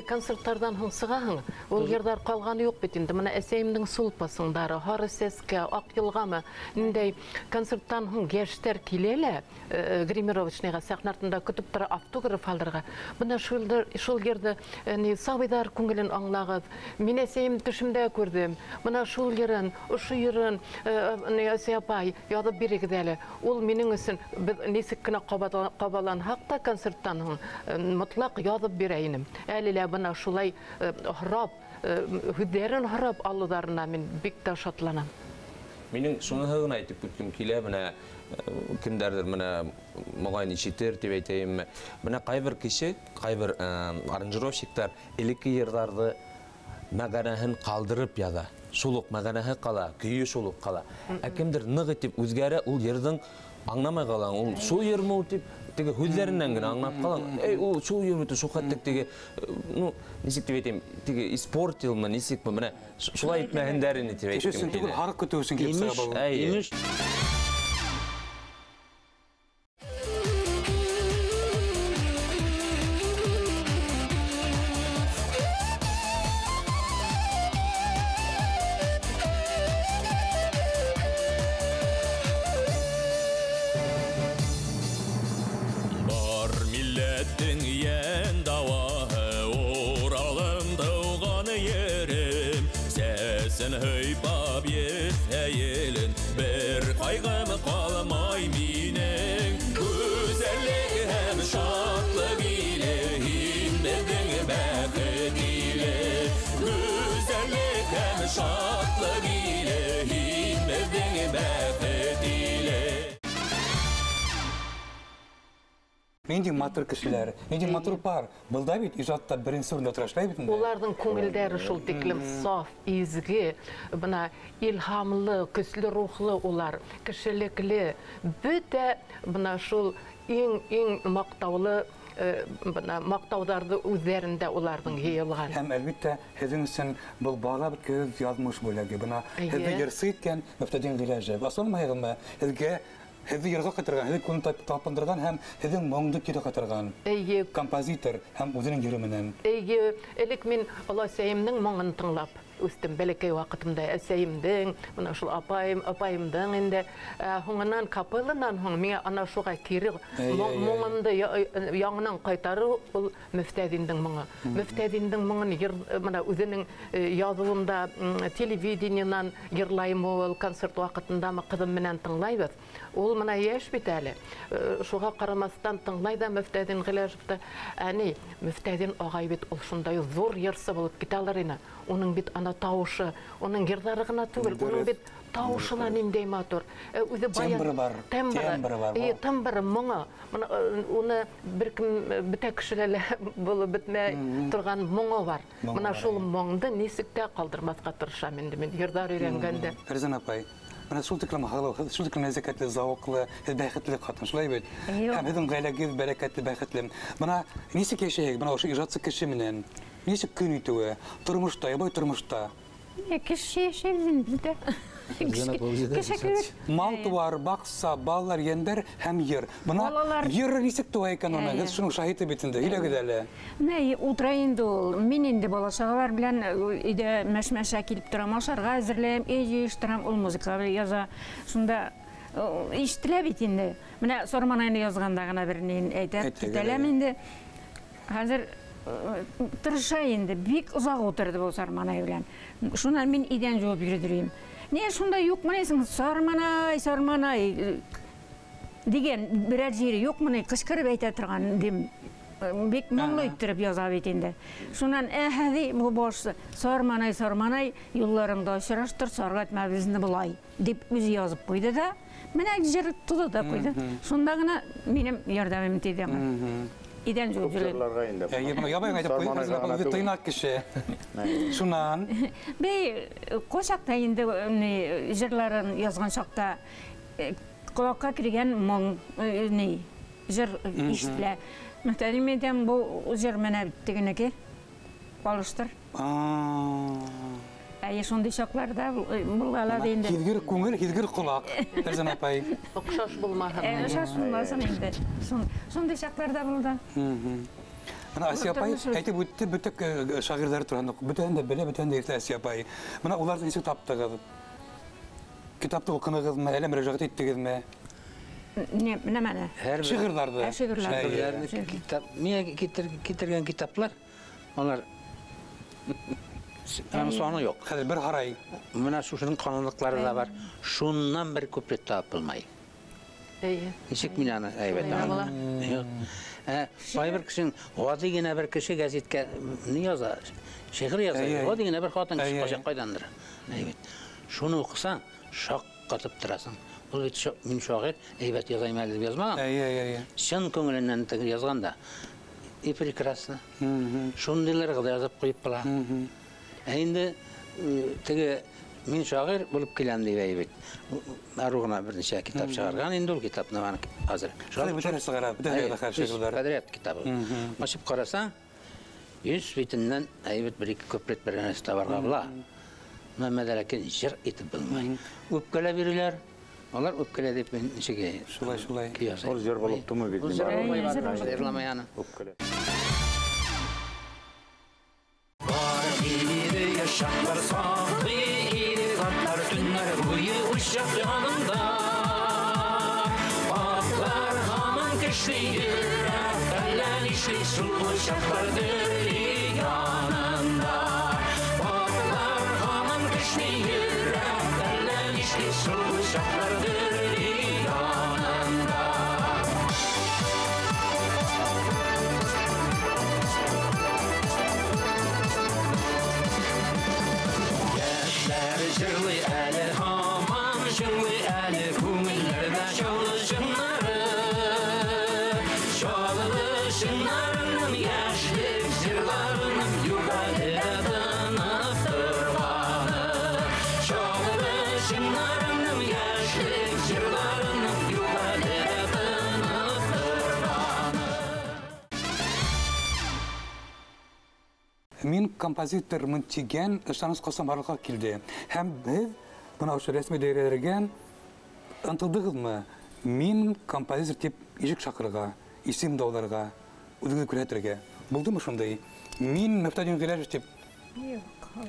концерттарҙан һуң сығаһың, ул йырҙар ҡалғаны юҡ бит инде. Бына әсәйемдең сулпасыңдары, һары сәскә, аҡ йылғамы, ниндәй концерттан һуң йәштәр килә лә, гримировочныйға сәхнә артында көтөп тора автограф алырға. Бына шул йырҙы сабыйҙар күңелен аңлағыҙ. Мин әсәйем төшөмдә күрҙем. Бына шул йырын, ошо йырын, әсәй апай яҙып бирегеҙ әле. Ул минең өсөн беҙ нисек кенә ҡабаланһаҡ та концерттан һуң мотлаҡ яҙып бирә инем. Әле лә бына шулай һорап, һүҙҙәрен һорап алыуҙарына мин бик тә шатланам. Минең шуныһы ғына әйтеп үткем килә, бына кемдәрҙер бына моғайын ишетер тип әйтәйемме. Бына ҡайбер кеше, ҡайбер аранжировщиктар элекке йырҙарҙы мәғәнәһен ҡалдырып яҙа. Шул уҡ мәғәнәһе ҡала, көйө шул уҡ ҡала. Ә кемдер ныҡ итеп үҙгәрә, ул йырҙың аңламай ҡалаң, ул шул йырмы ул тип, теге һүҙҙәренән генә аңлап ҡалаң. Эй, ул шул йыр бит, шул хәтлек теге, ну, нисек тип әйтәйем, теге испортилмы, нисекме, менә шулай итмәһендәр инде тип Кеше әйткем өсөн түгел, килә. һарыҡ көтөү өсөн килеп сыға был. Имеш. Нинди матур кешеләр, нинди матур пар. Был да бит ижадта беренсе урында тора, шулай бит инде. Уларҙың күңелдәре шул тиклем саф, изге, бына илһамлы, көслө рухлы улар, кешелекле. Бөтә бына шул иң маҡтаулы, бына маҡтауҙарҙы үҙҙәрендә уларҙың йыйылған. Һәм әлбиттә һеҙҙең өсөн был бала бөткөһөҙ яҙмыш бүләге. Бына һеҙҙе йырсы иткән Мөфтәдин Гыйләҗев. Асылмайһығыҙмы? Һеҙгә һеҙҙе йырға ҡайтарған, һеҙҙе күңел талпындырған һәм һеҙҙең моңдо кире ҡайтарған композитор һәм үҙенең йыры менән. Эйе, элек мин оләсәйемдең моңон тыңлап үҫтем бәләкәй ваҡытымда. Әсәйемдең, бына шул апайымдың инде, һуңынан капелланан һуң миңә ана шуға кире моңомдо яңынан ҡайтарыу ул Мөфтәдиндең моңо. Мөфтәдиндең моңон йыр, бына үҙенең яҙыуында, телевидениенан йырлайым ул, концерт ваҡытындамы ҡыҙым менән тыңлайбыҙ. Ул бына йәш бит әле. Шуға ҡарамаҫтан тыңлай ҙа Мөфтәдин Ғиләжевте. Әни, Мөфтәдин ағай бит ул шундай ҙур йырсы булып китә алыр ине. Уның бит ана тауышы, уның йырҙары ғына түгел, уның бит тауышы ла ниндәй матур. Үҙе баян Тембры бар, тембры бар. Эйе, тембры, моңо. Бына уны бер кем, бөтә кешелә лә булып бөтмәй торған моңо бар. Бына шул моңдо нисек тә ҡалдырмаҫҡа тырышам инде мин йырҙар өйрәнгәндә. Фәрзәнә апай, бына шул тиклем һылыу, шул тиклем нәзәкәтле, зауыҡлы, һеҙ бәхетле ҡатын, шулай бит? Һәм һеҙҙең ғаиләгеҙ бәрәкәтле, бәхетле. Бына нисек йәшәйһегеҙ, бына ошо ижадсы кеше менән? Нисек көн итеүе? Тормошта, ябай тормошта. Кеше йәшәйбеҙ инде беҙ ҙә. Кеше кебек. Мал туар, баҡса, балалар, йәндәр һәм йыр. Бына йыр нисек тыуа икән уны? Һеҙ шуның шаһиты бит инде. Һөйләгеҙ әле. Менә утыра инде ул. Мин инде бала-сағалар белән өйҙә мәш-мәшә килеп торам, ашарға әҙерләйем, өй йыйыштырам, ул музыка яза. Шунда ишетелә бит инде. Менә Сарманайны язғанда ғына бер ни әйтеп китәләм инде. Хәҙер тырыша инде, бик оҙаҡ ултырҙы был Сарманай белән. Шунан мин иҙән жыуып йөрөйөм. Не шунда юҡмы ни, Сарманай, Сарманай дигән берәр ере юҡмы ни, ҡысҡырып әйтә торған дим. Бик моңло иттереп яза бит инде. Шунан әһә ди, бу башы Сарманай, Сарманай, юлларыңда осраштыр, сарғайтма безне болай дип үзе язып ҡуйҙы да, менә җыр туды да ҡуйҙы. Шунда ғына минең ярҙамым тейҙе аңа. Иҙән жыуып йөрөйөм. Әйе, бына ябай әйтеп ҡуйҙы, тыйнаҡ кеше. Шунан бей ҡосаҡта инде җырларын язған саҡта ҡолаҡҡа кергән моң ни җыр ишетелә. Мөхтәрим әйтәм, был җыр менә тегенеке алыштыр. Әйе, шундай чакларда була ла инде. Һиҙгер күңел, һиҙгер ҡолаҡ, Фәрзәнә апай. Оҡшаш булмаһын. Оҡшаш булмаһын инде. Шундай чакларда булды. Бына Асия апай әйтеп үтте, бөтә шағирҙар тураһында, бөтәһен дә белә, бөтәһен дә иҫлә Асия апай. Бына уларҙы нисек таптығыҙ? Китапты уҡынығыҙмы, әллә мөрәжәғәт иттегеҙме? Нәмәне? Шиғырҙарҙы. Шиғырҙарҙы. Китап, миңә китергән китаплар, алар аның саны юҡ. Хәҙер бер һарай. Менә шушының ҡалынлыҡлары ла бар. Шуннан бер куплет табып булмай. Эйе. Нисек мин аны әйбәт аңлайым? Ҡайбер кешенең ғади генә бер кеше гәзиткә ни яза? Шиғыр яза. Ғади генә бер хатын кеше ҡайҙандыр. Ҡайҙандыр. Әйбәт. Шуны уҡыһаң, шаҡ ҡатып тораһың. Ул бит мин шағир, әйбәт язайым әле дип язмаған. Әйе. Чын күңеленнән язған да. И прекрасно. Шундыйларға да язып ҡуйып була. Ә инде теге мин шағир булып киләм дип әйбәт. Арыу ғына бер нисә китап сығарған, инде ул китапны аны хәзер. Шулай бөтә сығара, бөтә шиғырҙар. Ҡәҙриәт китабы. Асып ҡарасаң, 100 битеннән әйбәт бер-ике куплет бер нәрсә табырға була. Әммә ләкин җыр итеп булмай. Үпкәләп йөриләр. Алар үпкәлә дип мин ничек? Шулай, шулай. Ул җыр булып тумый бит. Ул җыр булмай, җырламай аны. Үпкәлә. Бар иде яшаклар саклый иде затлар төннәр буе учак янында. Атлар һаман кешли йөрәк, әллә нишли шул учаклар дөрли янында. Атлар һаман кешли йөрәк, әллә нишли шул учаклар дөрли янында. Яшьләр җырлый әле, һаман җырлый әле, күңелләрдә чаллы чыннары. Чаллы чыннарының яшьлек җырларының юк әле дә тынып торганы. Чаллы чыннарының яшьлек җырларының юк әле дә тынып торганы. Мин композитормын тигән ышаныс ҡасан барлыҡҡа килде. Һәм беҙ бына ошо рәсми даирәләргә ынтылдығыҙмы? Мин композитор тип ишек шаҡырға, исем дауларға, үҙегеҙҙе күрһәтергә. Булдымы шундай? Мин Мөфтәдин Ғиләжев тип.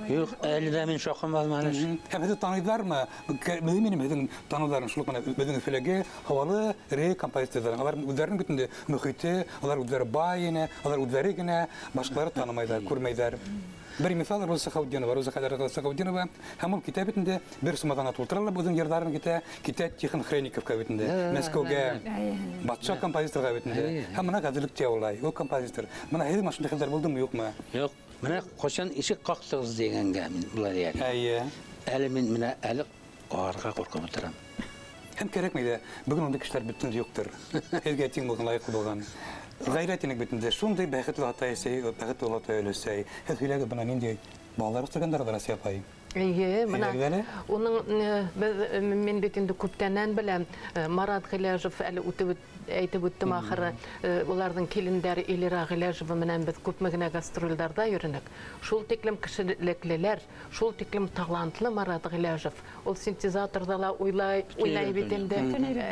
Юҡ, әле дә мин шаҡым алманы. Һәм һеҙҙе таныйҙармы? Мөһим инеме һеҙҙең таныуҙарын? Шул уҡ бына беҙҙең Өфөләге һауалы эре композиторҙар. Алар үҙҙәренең бит инде мөхите, алар үҙҙәре бай ине, алар үҙҙәре генә, башҡалары танымайҙар, күрмәйҙәр. Бер миҫал Роза Сәхәүетдинова, Роза Сәхәүетдинова һәм ул китә бит инде бер сумаҙанға тултыра ла үҙенең йырҙарын китә, китә Тихон Хренниковка бит инде, Мәскәүгә, батша композиторға бит инде. Һәм бына ғәҙеллек тә улай, ул композитор. Бына һеҙҙең ошондай хәлдәр булдымы, юҡмы? Юҡ. Менә ҡасан ишек ҡаҡтығыҙ тигәнгә мин былай дияр. Әйе. Әле мин менә әле ҡағырға ҡурҡып ултырам. Һәм кәрәкмәй ҙә, бөгөн ундай кешеләр бөтөнләй юҡтыр. Һеҙгә тиң булған, лайыҡлы булған. Ғаилә тинек бит инде, шундай бәхетле атай-әсәй, бәхетле олатай-өләсәй. Һеҙ һөйләгеҙ, бына ниндәй балалар үҫтергәндәр алар, Асия апай? Эйе, мына уның мин бит инде күптәннән беләм. Марат Гыйләжев әле үтеп әйтеп үттем ахыры. Уларҙың килендәре Элира Гыйләжева менән беҙ күпме генә гастролдәрҙә йөрөнөк. Шул тиклем кешелеклеләр, шул тиклем талантлы Марат Гыйләжев. Ул синтезаторҙа ла уйлай, уйнай бит инде.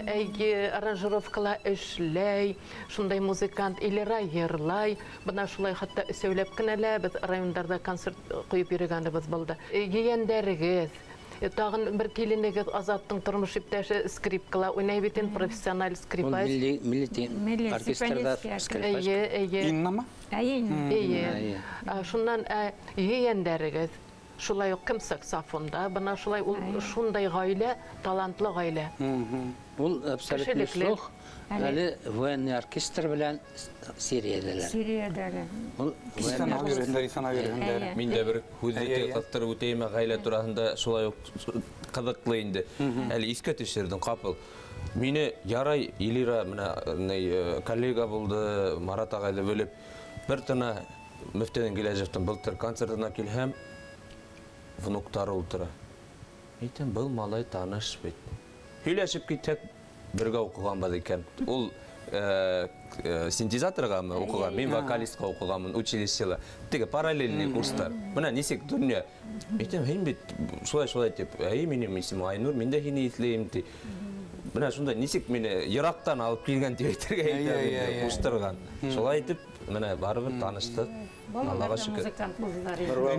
Әйе, аранжировкала эшләй, шундай музыкант Элира йырлай. Бына шулай хатта өсәүләп кенә лә беҙ райондарҙа концерт ҡуйып йөрөгәнебеҙ булды. Ейәндәрегеҙ, тағын бер киленегеҙ Азаттың тормош иптәше скрипкала уйнай бит инде, профессиональ скрипач. Милли оркестрҙа скрипач. Эйе, эйе. Иннамы? Эйе. Эйе. Шуннан ейәндәрегеҙ шулай уҡ кем саксофонда, бына шулай ул шундай ғаилә, талантлы ғаилә. Ул абсолютно слух. Әле военный оркестр белән Сириядәләр. Сириядәләр. Ул Мин дә бер һүҙҙе ҡыҫтырып үтәйем, ғаилә тураһында шулай уҡ ҡыҙыҡлы инде. Әле иҫкә төшөрҙөң ҡапыл. Мине ярай Элира менә коллега булды, Марат ағайҙы белеп, бер тына Мөфтәдин Гыйләжевтың былтыр концертына килһәм, внуктары ултыра. Әйтәм, был малай таныш бит. Һөйләшеп китһәк, бергә уҡығанбыҙ икән. Ул синтезаторғамы уҡыған, мин вокалистҡа уҡығанмын училищела. Теге параллельный курстар. Бына нисек донъя. Әйтәм, һин бит шулай-шулай тип, әй, минең исемем Айнур, мин дә һине иҫләйем ти. Бына шунда нисек мине йыраҡтан алып килгән тип әйтергә әйтәм, ҡуштырған. Шулай итеп, менә барыбер таныштыҡ. Аллаға шөкөр.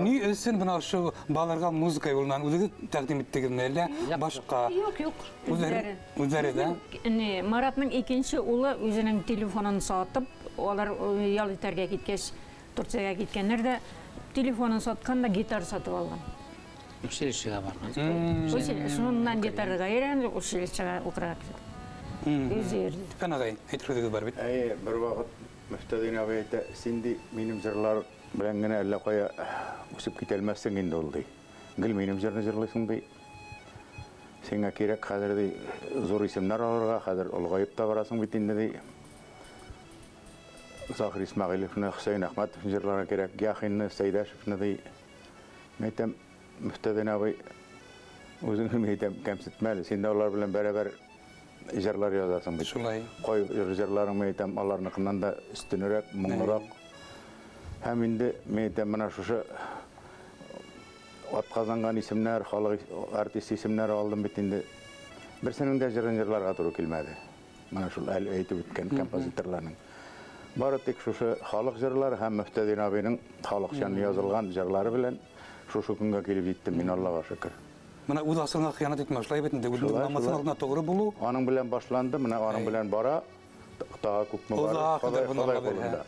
Ни өсөн бына ошо балаларға музыка юлынан үҙегеҙ тәҡдим иттегеҙме әллә башҡа? Юҡ, юҡ. Үҙҙәре дә. Маратның икенсе улы үҙенең телефонын сатып, улар ял итәргә киткәс, Турцияға киткәндәр ҙә, телефонын сатҡан да гитар сатып алған. Училищеға барған. Шунан гитарға өйрәнде, училищеға уҡырға китте. Үҙе йөрөй. Фән ағай, әйтер һүҙегеҙ бар бит. Әйе, бер ваҡыт Мөфтәдин абый әйтә, син ди, минем җырлар белән генә әллә ҡая үсеп китә алмаҫһың инде ул ди. Гел минем җырны җырлыйсың ди. Сиңә кирәк хәҙер ди, зур исемнәр алырға, хәҙер олоғайып та барасың бит инде ди. Захир Исмәғилевны, Хөсәйен Әхмәтовны җырларға кирәк, Яхинны, Сәйдәшевны ди. Мин әйтәм, Мөфтәдин абый, үзеңне мин әйтәм, кәмсетмә әле, син дә улар белән бәрабәр җырлар язасың бит. Шулай. Ҡай җырларың мин әйтәм, аларныкынан да өҫтөнөрәк, моңлораҡ. Һәм инде мин әйтәм, менә шушы атҡаҙанған исемнәр, халыҡ артист исемнәре алдым бит инде. Берсенең дә җырын җырларға тура килмәде. Менә шул әле әйтеп үткән композиторларның. Бары тик шушы халыҡ җырлары һәм Мөфтәдин абыйның халыҡчан язылған җырлары белән шушы көнгә килеп җиттем мин, Аллаға шөкөр. Мына үҙ асылына хыянат итмәү, шулай бит инде, үҙенең намыҫын алдына тоғро булыу. Аның белән башланды, менә аның белән бара, тағы күпме бар, Хоҙай ҡулында.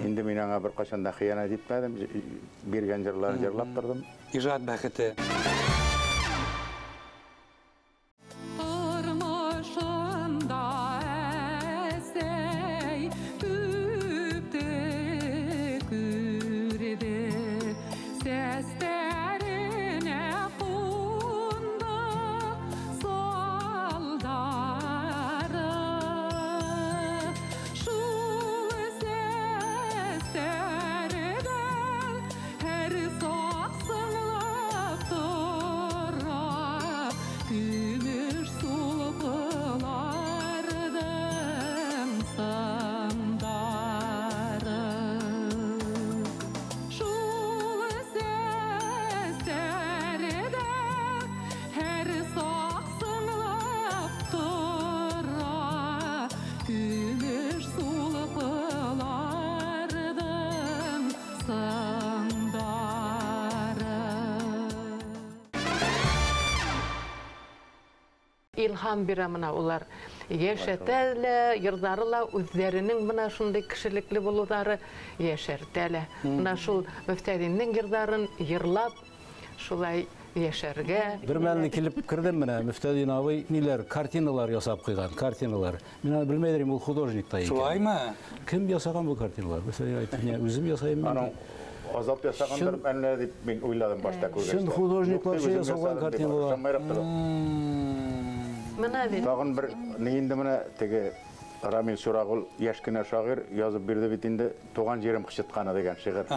Инде мин аңа бер ҡасан да хыянат итмәдем, биргән җырларын җырлап торҙом. Ижад бәхете. Илһам бирә мына улар. Йәшәтә лә, йырҙары ла, үҙҙәренең мына шундай кешелекле булыуҙары йәшәртә лә. Мына шул Мөфтәдиндең йырҙарын йырлап, шулай йәшәргә. Бер мәлне килеп керҙем менә, Мөфтәдин абый ниләр, картиналар ясап ҡуйған, картиналар. Мин аны белмәйҙер инем, ул художник та икән. Шулаймы? Кем ясаған был картиналар? Мөфтәдин әйтте, мин үзем ясайым. Аның Азат ясағандар әллә дип мин уйладым башта күргәс. Чын художниклар ясаған картиналар. Мына бит. Тағын бер ни инде менә теге Рамил Чурағул яшь кенә шағир язып бирҙе бит инде Туған жерем ҡышытҡаны дигән шиғыр.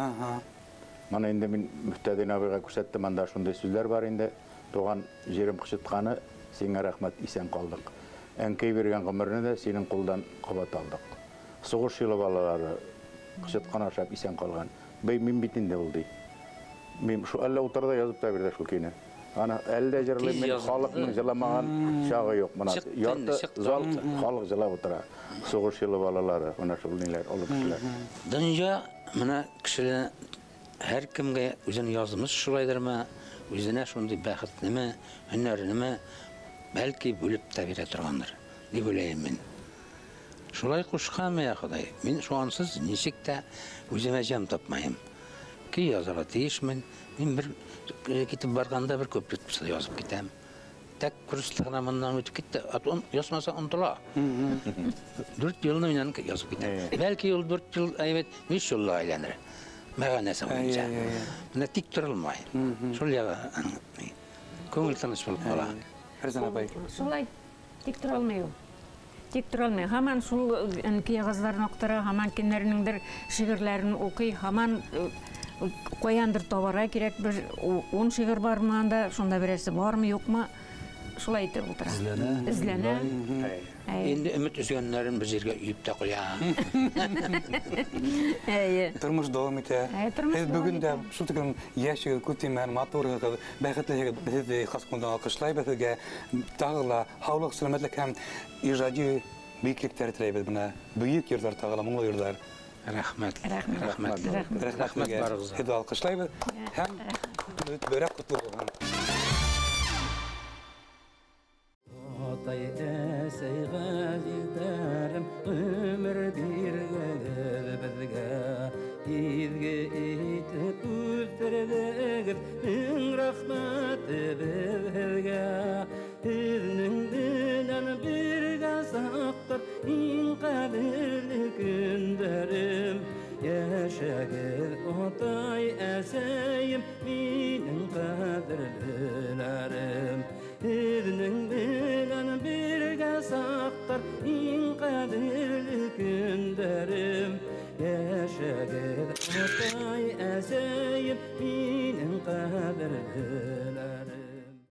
Мына инде мин Мөфтәдин абыйға күрсәттем, анда шундай сүзләр бар инде. Туған жерім қышытқаны, сиңа рәхмәт, исән қалдық. Әнкәй биргән ғүмерне дә синең кулдан кабат алдык. Сугыш елы балалары кычыткан ашап исән калган. Бей мин бит инде ул ди. Мин шу әллә утырда язып та бирде шул көйне. Ана әллә җырлыйм, мин халыкның җыламаган чагы юк. Мына ярты зал халык җылап утыра. Сугыш елы балалары, менә шул ниләр, олы кешеләр. Дөнья менә кешеләр һәр кемгә үзенең язмыш шулайдырмы, үзенә шундый бәхетнеме, һөнәрнеме бәлки бүлеп тә бирә торгандыр, дип уйлыйм мин. Шулай кушканмы я Ходай? Мин шуансыз ничек тә үземә җан тапмайым. Көй язарга тиешмен. Мин бер китеп барганда бер куплет язып китәм. Тәк курслыгына гына моннан үтеп китте. Он язмаса онытыла. 4 елны миннән язып китәм. Бәлки ул 4 ел әйбәт 5 елга әйләнер. Мәгънәсе буенча. Менә тик торылмай. Шул ягы күңел тыныч булып кала. Фәрзәнә апай. Шулай тик тора алмый ул. Тик тора алмый. Һаман шул кәгазьләрне актара, һаман кемнәрнеңдер шигырьләрен укый, һаман каяндыр табарга кирәк бер 10 шигырь бармы анда, шунда берәрсе бармы, юкмы? Шулай итеп утыра. Эзләнә. Эзләнә. Инде өмет өзгәннәрен бер җиргә өеп тә куя. Әйе. Тормыш дәвам итә. Һеҙ бөгөн дә шул тиклем йәшһегеҙ, күп тимән, матурһығыҙ, бәхетлеһегеҙ. Беҙ хас күңелдән алҡышлайбыҙ һеҙгә. Тағы ла һаулыҡ, сәләмәтлек һәм ижади бөйөклөктәр теләйбеҙ. Бына бөйөк йырҙар тағы ла, моңло йырҙар. Рәхмәт. Рәхмәт. Рәхмәт. Рәхмәт барығыҙға. Һеҙҙе алҡышлайбыҙ һәм бөйрәк ҡотло булһын. Атай әсәй ғәзиздәрем, ғүмер биргәнегеҙ беҙгә. Изге итеп үҫтерҙегеҙ, мең рәхмәтебеҙ һеҙгә. Һеҙҙең менән бергә саҡтар иң ҡәҙерле көндәрем. Йәшәгеҙ, атай, әсәйем, минең ҡәҙерлеләрем. Һеҙҙең менән бергә саҡтар иң ҡәҙерле көндәрем. Йәшәгеҙ, атай, әсәйем, минең ҡәҙерлеләрем.